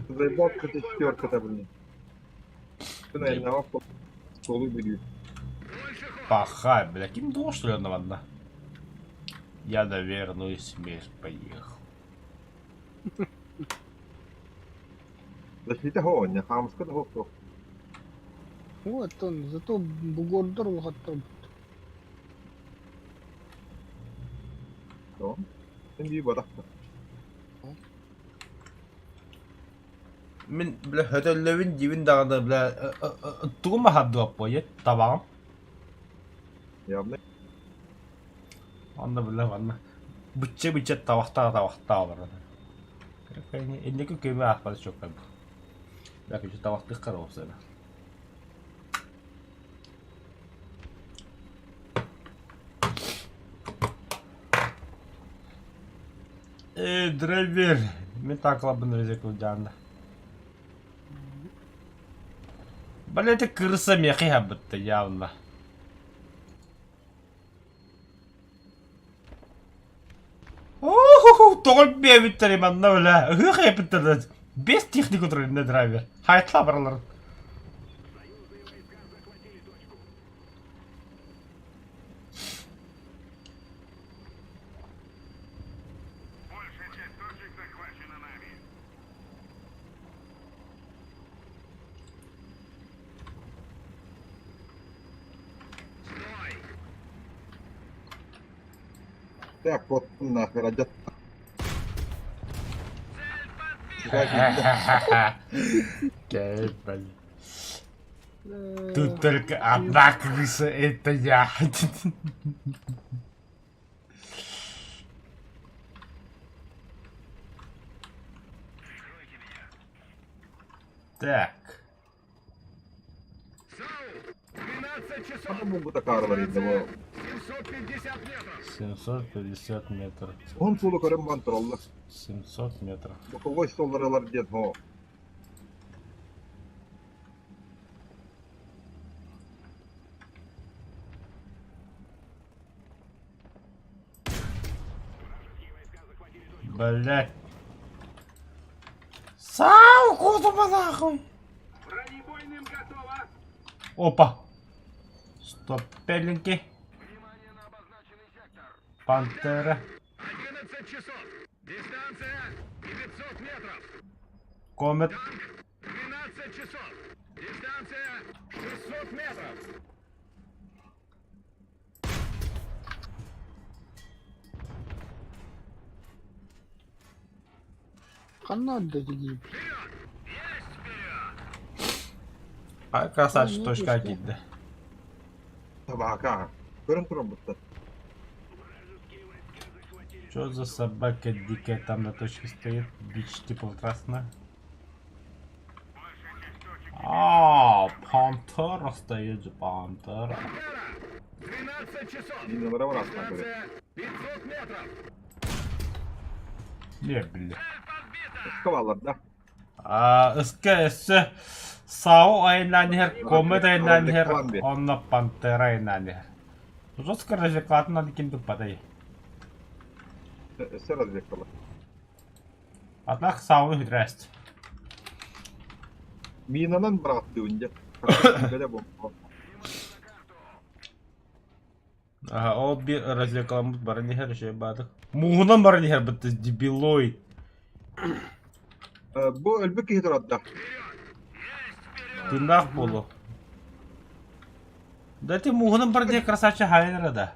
Заебал ты четверка-то, блин. Ты, наверное, столы бери. Пахай, бля, ким дуо, что ли, онно Я на верную смерть поехал. Защита хоня, хамска да хохто. Вот он, зато бугордор улахаттар. Инди бадахта. Мин, бля, хөтөллөбүн диибин даҕаны, бля, тугум аһардыбаппыай, табаҕым. Явно. Онно, бля, манна бычча-бычча табахтаа табахтаа олорор. Инники көмө аахпата чуоккай бу. Бля, күчү табахтыахха да уопсайна. Эй, драйвер! Мин таакалабын резекулдьаанна. Бля, это крыса миэхэ иһэбитте явно. Оһ, тоҕо биэбиттэрий манна бля, ыһыах эпиттэр без техника турар иннэ драйвер. Хайтла баралар. Большая часть точек захвачена нами. Так, вот нахер адьат. Кэй, блин. Тут только одна крыса, это я. Так. Ханна буолбута кааралар инде бу. 750 метров. Уһун суолу көрөн баран тураллар. 700 метров. Боковой столларалар диэн һоо. Блять. Сау, куда нахуй? Бронебойным готово! Опа. Стоп, пеленьки. Внимание на обозначенный сектор! Пантера. 11 часов! Дистанция 900 метров! Комет. 12 часов! Дистанция 600 метров! Ханна отдадим. А, красавчик, точка киирдэ. Табака. Көрөн туран бутта. Что за собака дикая там на точке стоит? Бич типа красная. А, пантера стоит же, пантера. 12 часов! Миналара бар астынан көрөр. 500 метров! Не, бля. Ыкка да. А, СК, С, САУ айнаан иһэр, Комет айнаан иһэр, онно Пантера айнаан иһэр. Жестко развлеклатын ким туппатай. Өссө разведкалар. А так САУ здрасте. Минанан быраҕаттыыбын дьэ. Бэлэ буолла. Ага, ол биир развлекламмыт баран иһэр үчүгэй баатык. Мууһунан баран иһэр бытты дебилоид. Бу өлбүт киһи турар да. Тыыннаах буолуо. Да ты мууһунан бар диye красавчик хайнара да.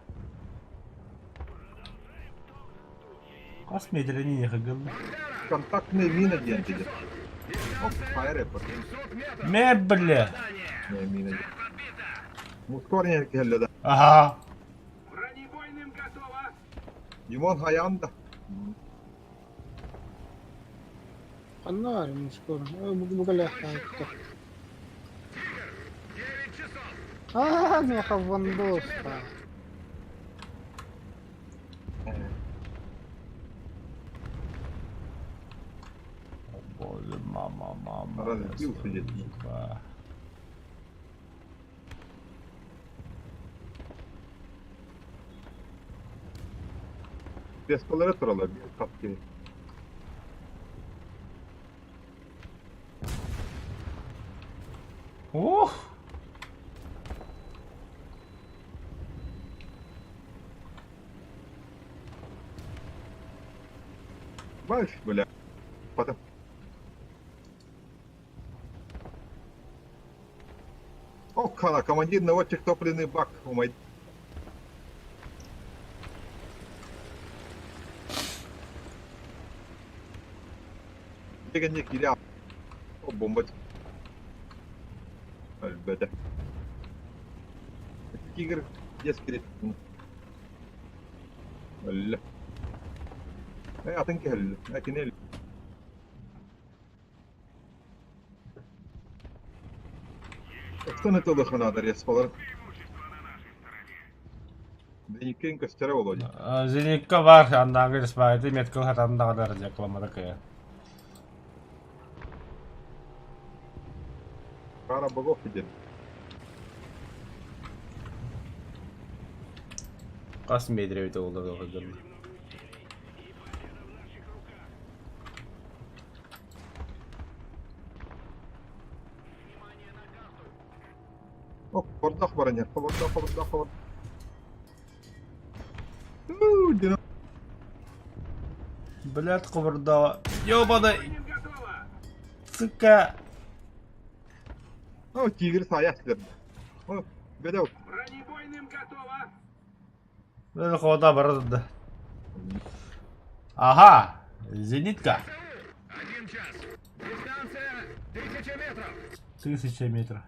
Хас миэтэрэ не гылла. Контактная мина диэн диэн. Оп, фаер эппит. Мэ бля. Мина диэн. Мускор не кэллэ да. Ага. Бронебойным готово! Димон хайаан да. Ханна мускор. Бу кэлиэхтээхтэр. 9 часов! Аа, миэхэ вандоста. О боже, мама, мама. Разбился дед. Беспалары тураллар биир хат киһи. Ух! Бач, бля. Потом. О, хана, командир наводчик топливный бак. Умай. Дегенне кире. О, бомба. Өлбөтө. Тигр дес кирет. Өллө. Э, атын кэллэ. Акинел. Ыксан ытылыхына респалар. Преимущество на нашей стороне. Зениккин көстөрө буолуо дии. Зеникка баар, аннааҕы респайты метка сатаан даҕаны рекламата кыайан. Пара богов диэн. Хас метр эбитэ буолла дьонно. О, хобордоох баран иһэр, хобордоох, хобордоох, хобордоох. Уу, диэн Блядь, хобордооҕо. Ёбаный! Сука! О, тигр саайа силэрдэ. О, бэлэу. Бронебойным готово! Били хода бара турда. Ага, зенитка. Один час. Дистанция 1000 метров. 1000 метров.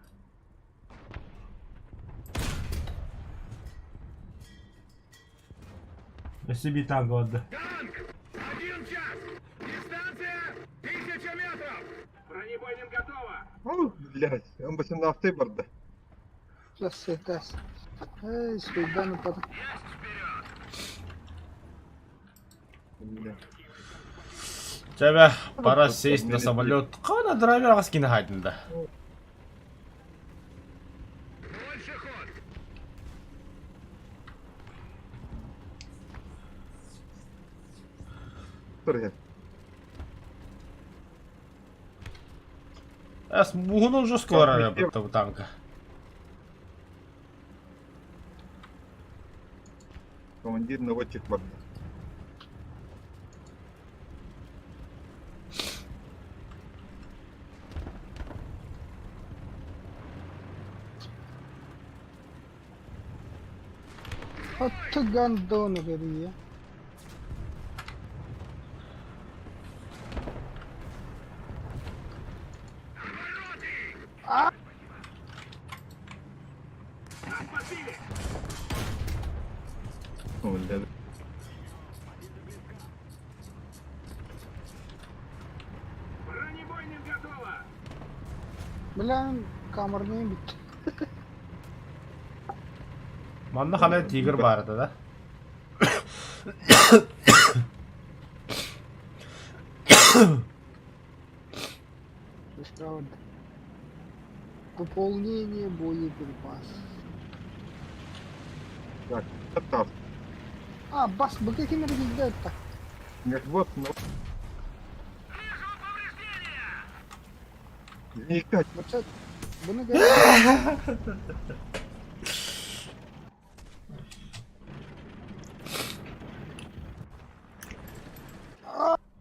Өссө биир танк барда. Танк! Один час! Дистанция 1000 метров! Бронебойным готово! О, блядь, он 18 барда. Сейчас, Эй, свидан потом. Бля. Тебе пора сесть на самолет. Қана драйвер ағас хайдында. Больше ход! Тур Эс, мугун уже скоро работал танка. Командир наводчик барда. Hatta gandonu veriyor. О, бля. Бронебойным готово! Бля, камерный бит. Манна хана тигр барды да. Правда. Пополнение боеприпасов. Так, тас. А, бас, бу какими это? Нет, вот, ну. Зенитка, Вот Bunu gel.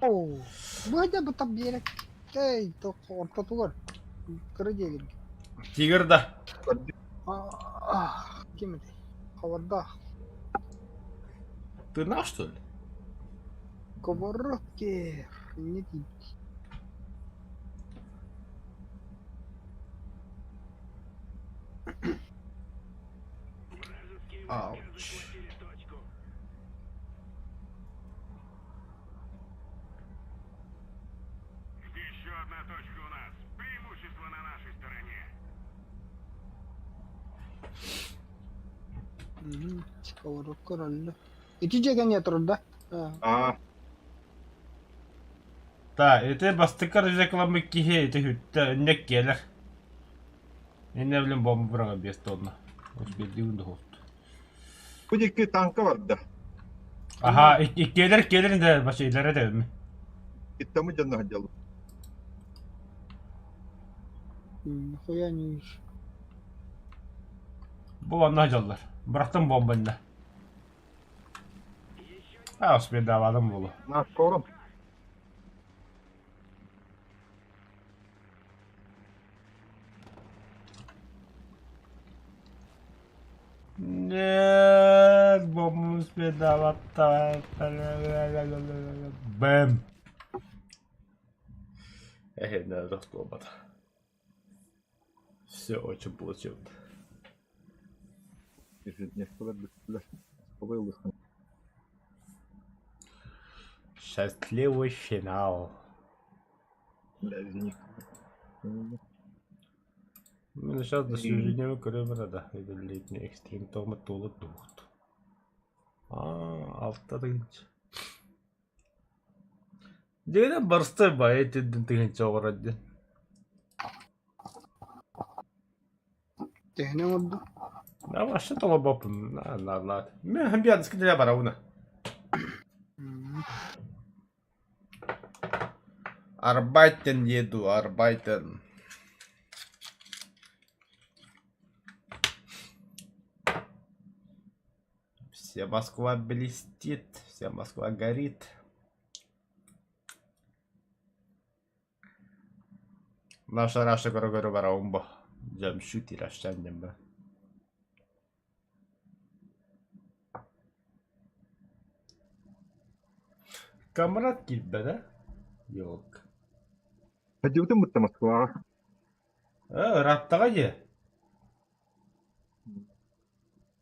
Оу. Бу это бы там берег. Эй, то ортотугар. Кыры дегин. Тигр да. Ким это? Хаварда. Ты наш, что ли? Коворотки. Не ти. Ауч. Точку. Еще одна точка у нас. Преимущество на нашей стороне. Сковородка роллю. Ити жеген ятыр да? А, Да, это бастыкар рекламы кихе, это хүтті нек келер. Мен не білем бомба бұрға 5 тонна. Успел да хофт. бу диэки танка барда. Аха, келер келер де башы илere де mi? Иттамы дьонно сылдьаллар. Нихуя не вижу. Бу онна жоллар. Бырақтым бомбаны. А, успел давадым булу. На скором. Нет, бомбу успел давать. Бэм. Эх, надо раскопать. Все очень плачевно. Ежедневкалар бүттүлэр. Колой Счастливый финал. Бля, зенитка. Мен сейчас до сожалению көрөмөр да. Летний экстрим тома толы тухт. Аа, алта тыһыынча. Дьиҥинэн барыста баайа итинтэн тыһыынча оҕорор диэн. Төһөнү оҥордуҥ? Да вообще толорбоппун наадалаат. Мен биадыска деле барабына. Arbeiten еду, arbeiten. Вся Москва блестит, вся Москва горит. Наша Раша көрө-көрө барабын бо. Жамшут ирашчан диэн ба. Камрад киирбэтэ? Yok. Ходил будто Москваҕа. Э, ырааттаҕа дии.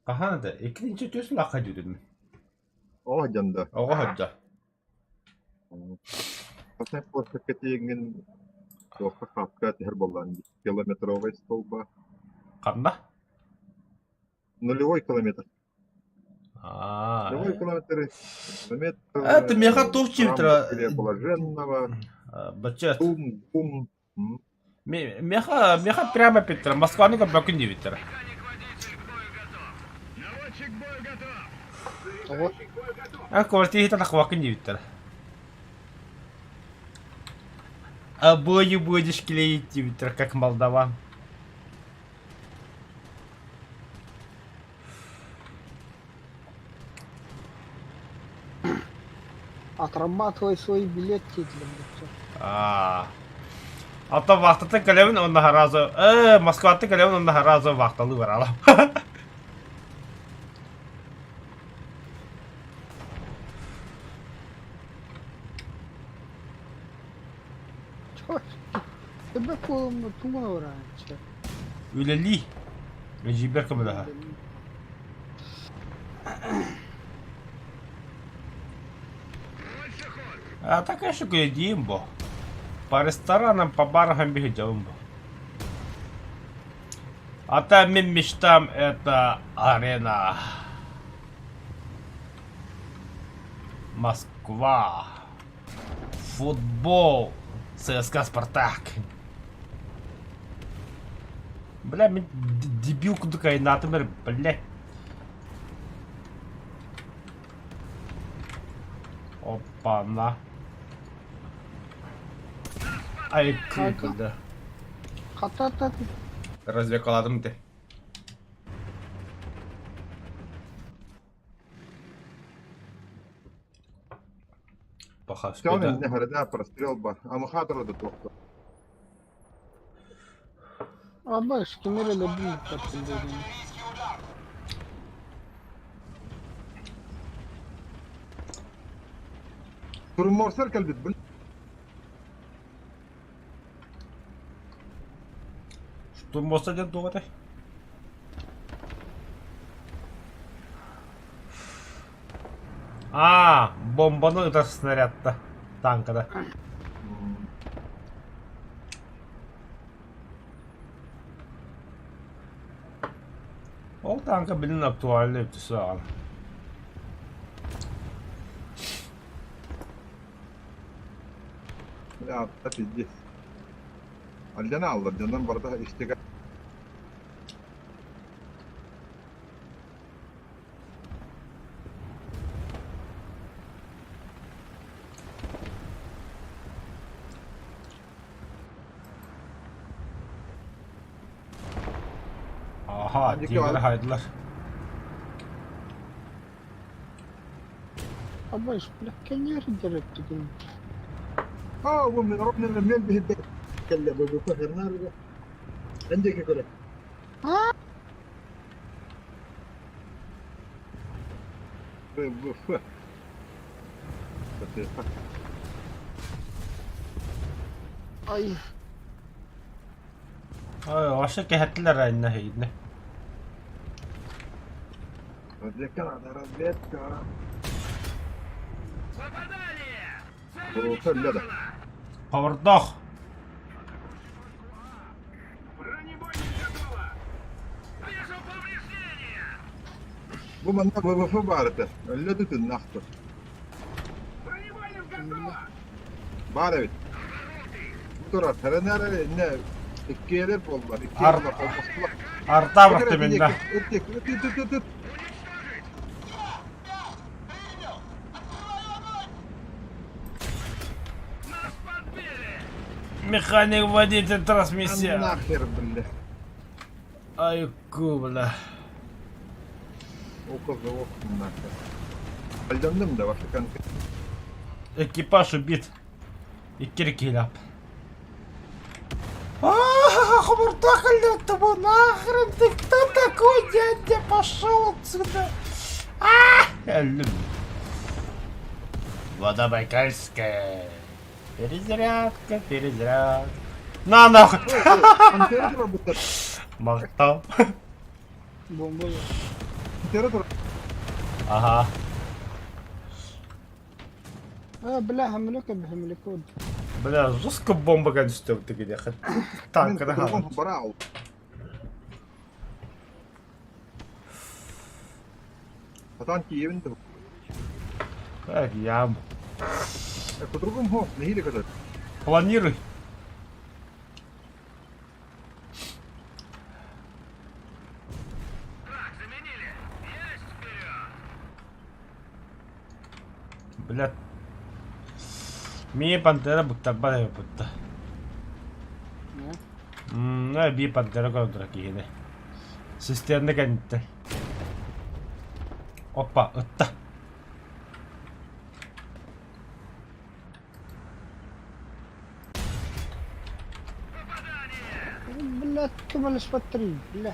Хаһан этэ? Иккитинчи түс лахха дьүтүм. Оҕо сылдьан да. Оҕо сылдьа. Хасай площадка тиийэҥҥин туохха хапка түһэр буоллаҕын дии. Километровай столба. Ханна? Нулевой километр. Аа. Нулевой километр. Километр. Это меха туох Храм Василия Блаженного. Бачат. Бум, бум. Меха, меха прямо Петра. Москваны көрбөккүн диэбиттэрэ. Тоҕо? А квартира иһитэ тахыбаккын диэбиттэрэ. Обои будешь клеить диэбиттэрэ, как молдаван. Отрабатывай свой билет диэтилэр бачча. Аа. Оттон вахтаттан кэлэбин уонна сразу э Москваттан кэлэбин уонна сразу вахталыы баралам. Чё? Тебе куолумна тугун орааччы? Үлэлии. Эдьиийбэр көмөлөһө. А так конечно куйдиим бо. По ресторанам, по барам бегадем бо. А там мин мечтам это арена. Москва. Футбол. ЦСКА Спартак. Бля, мин дебил курдук айнаатым эрэ, блядь. Опа-на. Ай, бля. Хата-та. Развлекаладым ты. Паха, Все, иннэ харада прострел бар. Амахатора да туохта. Абаш, ким эрэ өлөрдүн ыппаттын диэтим. Турморсар кэлбит бу. Штурмоса диэн туох этэй? Аа, бомбаны ытар снарядта, танкада. Ол танка билин актуальный өттүсү Бля, пиздец. Альдена алла, дьоннор барыта истигэ. Аха, тигр хайдылар. Абаш, бля, кэннээр дьарыктыгын. Аа, бу мен мен биһирдэ кэллэ бу бу Эн диэки көрө. Б, Ф. Ай, Ой, вообще кэһэттилэр айна иһиннэ. Разведка надо, разведка. Бурута өллө да. Хобордоох. Бу манна ВВФ баар этэ. Өллө да тыыннаахтар. Баар эбит. Бу турар. Тэрэнээр эрэ иннэ иккиэлэр буоллар. Иккиэлэр холбостулар. Артабах тиминна. Ыт ыт ыт ыт ыт ыт. Механик водитель трансмиссия. Нахер, бля. Айку, бля. Око за око нахер. Алдандым да, ваша конкретно. Экипаж убит. Икки килап. Хомуртах тобу нахрен ты кто такой, дядя? Пошел отсюда. А! Вода Байкальская. Перезарядка, перезарядка. На нахуй! Пантера работает. Махтал. Бомба. Пантера Ага. А, бля, хамлюка, хамлюка. Бля, жестко бомба конечно, ты где Танк, ага. Брал. А танки евен Так, ям. По-другому, хо, не когда. Планируй. Бля. Мии пантера буттарбат эбиппут. Мм, би пантера көрдөрө киһини. Систерне кэнниттэн. Опа, ытта. Бля, көмөлөспөттөр, бля.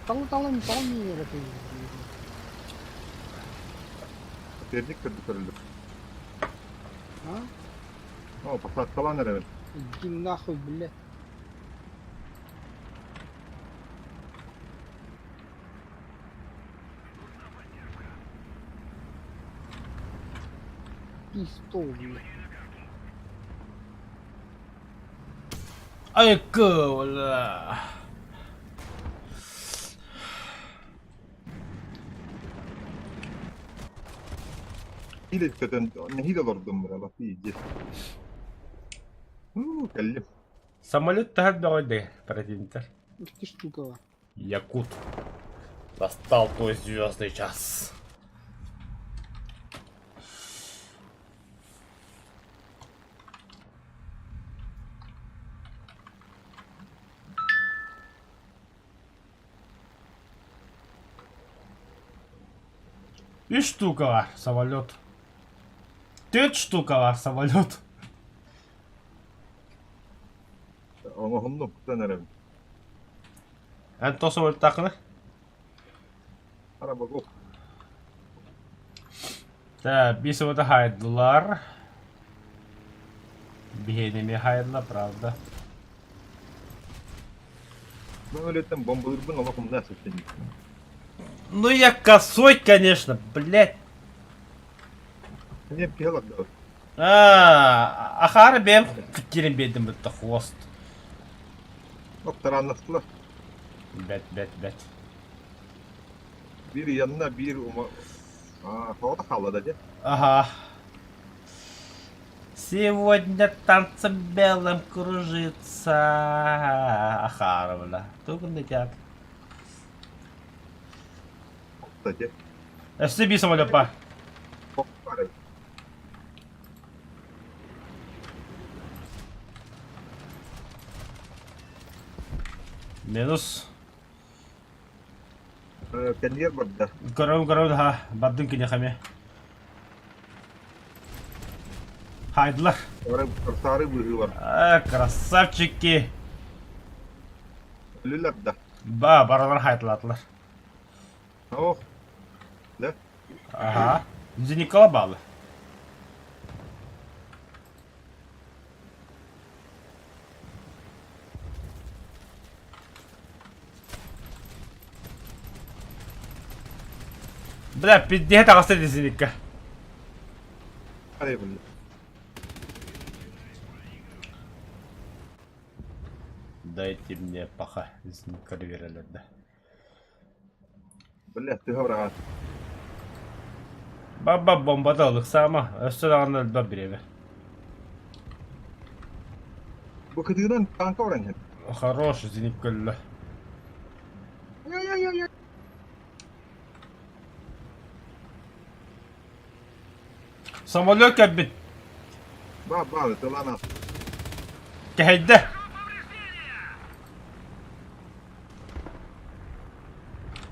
Талы-талын талын эрэ Соперник көрдү А? О, посадкалан эрэ. Иди нахуй, бля. Пистол, бля. Айка, бля. Или көтөн нэһиилэ олордум быра, пиздец. Ну, кэллим. Самолет таһар бөҕөйдө противниктар. Икки штука бар. Якут. Настал твой звездный час. Үс штука бар самолет. Түөрт штука бар самолет. Оҥоһуннум, кутан эрэбин. Эн то самолеттааххына? Арабагок. Так, биир самолеты хаайдылар. Биһиэнини хаайдылар, правда. Мен өлөттөн бомбалыырбын олох умна сыттын. Ну я косой, конечно, блядь. Мне пела да. А, ахары бэйэм киирэн биэрдим бытта хвост. Октараннастылар. Бэт, бэт, бэт. Биир янна, биир ума. А, хаота хаалла да дьэ. Ага. Сегодня танцем белым кружится. Ахаровна. Тугун дитят. Кстати. Өссө биир самолепа. Бары. Минус. Кэнниэр барда. Көрөм көрөм ха. Бардын киниэхэ Хайдылар. Сары быһыы бар. А, красавчики. Өлүлэр да. Ба, баралар хайдылатылар. Ох. Да? Ага. Никола балы. Бля, пиздец, таҕыста десеникка. Арай булла. Дайте мне паха, да. Бля, төһө быраҕаат. Баба бомбата ылыксаама, өссө даҕаны элбэх бириэмэ. Бу кытыынан танка баран иһэр. Хорош, зенит көллө. Ой-ой-ой-ой. Самолет кэлбит. Ба, ба, тылана. Кэһэйдэ.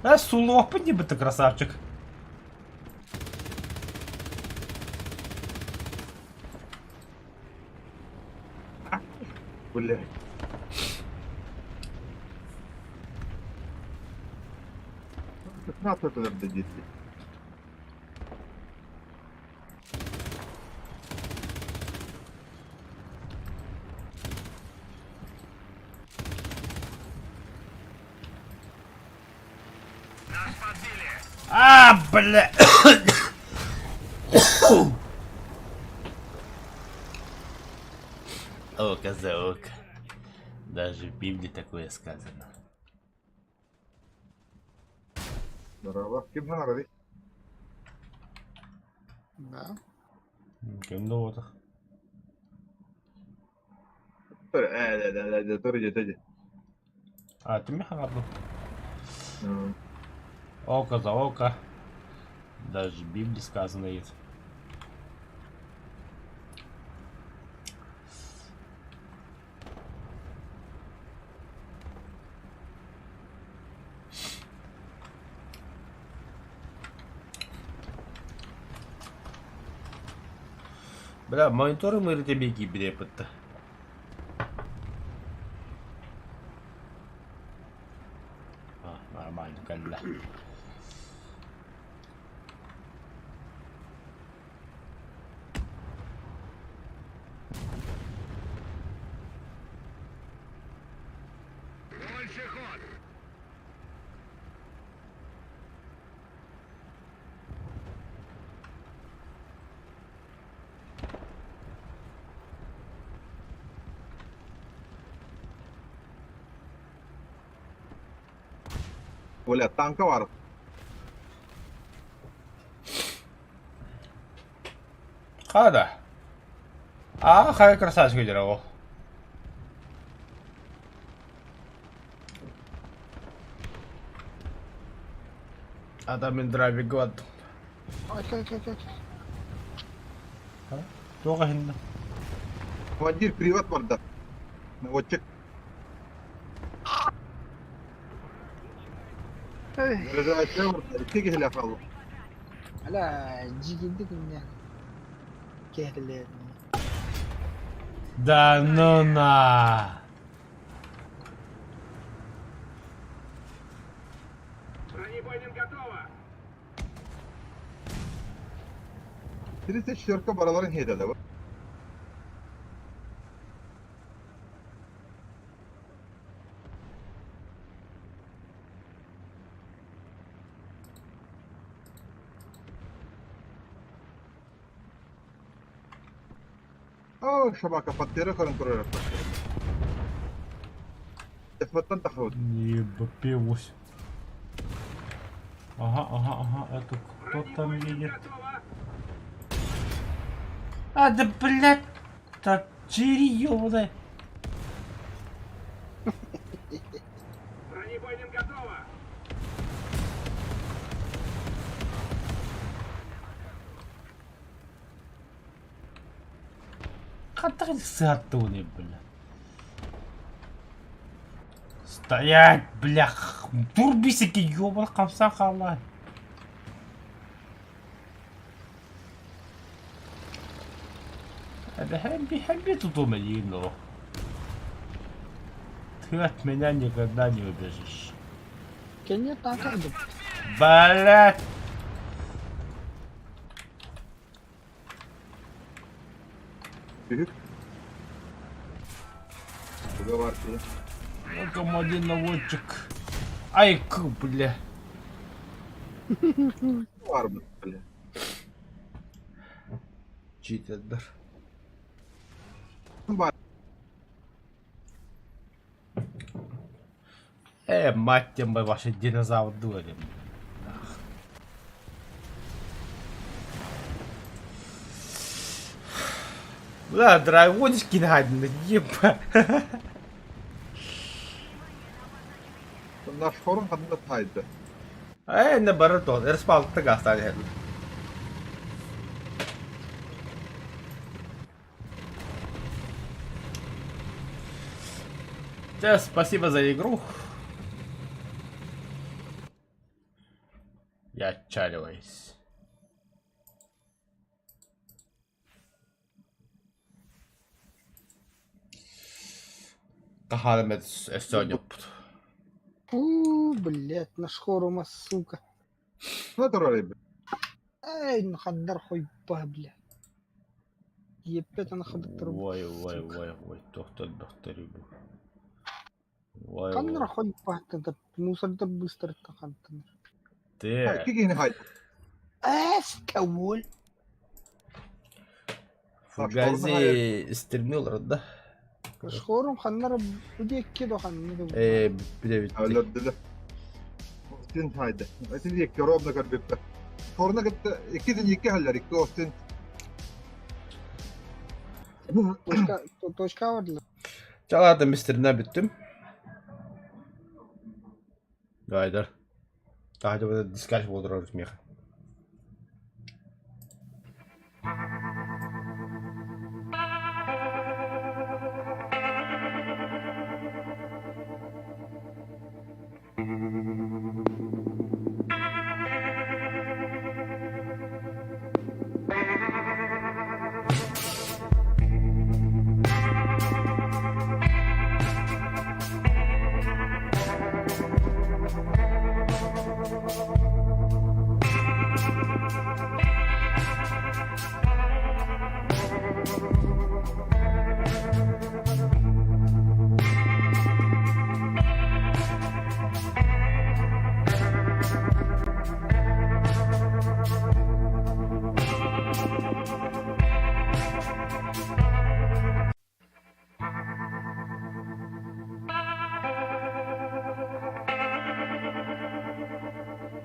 Э, сулуоппун диэбит ты красавчик. Бля. Пятнадцать дадите. А, бля! Око за око. Даже в Библии такое сказано. Дорообо. Ким хаҥарарый? Да. Ким да буолбатах. Э, А, ты меха хаҥардым. Око за око. Даже в Библии сказано есть. Бля, мониторы мы ретемеки бирепытта. А, нормально, кэллэ. Оля, танка бар. Хада. А, хай красавчик идер ол. Адам драви год. Окей, окей, окей. Туох иһиннэ? Командир приват барда. Наводчик. Эй, Заряжающая барда. Икки киһилээх хаалла. Аля, дьигинди күннэ. Кэһэлэр. Да ну на. Бронебойным готово! 34 бараларын хейдәле. О, шабака паттера көрөн турар. Эфаттан тахыбыт. Ебапилось. Ага, ага, ага, это кто там едет? А, да блядь, так чири ёбаная. Бронебойным готово! Хантан сыаттууный, бля. Стоять, бля, турбисики, ёбан хамсан хаалла. Эбэһэм би тутум но. Ты от меня никогда не убежишь. Кэннэ танка идем. Блять! Үһүк. Туга бар киһи. Ну, командир наводчик. Ай, ку, бля. Бар бля. Читердер. Бар. Э, мать тебе, ваши динозавр дуэли. Бля, драйводички нааданы, еба. Наш хорун ханна тайды. Ээ, не бары тон, эрспалты гастан иһэллэр. Чэ, спасибо за игру. Я отчаливаюсь. Хаһан эмэ өссө оонньоппут. Фу, блядь, на шхорума, сука. Ханна турар эбит? Эй, ну хандар хуйба, блядь. Еппет аны хадыктыр. Ой, ой, ой, ой, тохтор бөхтөрү бу. Ой, Ханнар ой. хуйба, этот мусордар быстро хантан. Тэ. Икки киһини хайды. Эс, кавул. Фугази стремил да? Шхорум ханнар удекки до ханны. Э, билебит. Өлөрдүлэр. Остин хайды. Этин икки ровно көрбүппэ. Хорна кытта иккитин икки халлар, икки Остин. Точка, точка бардылар. Чалаата мистерина бүттүм. Гайдар. Таһа дискаш болдурар меха.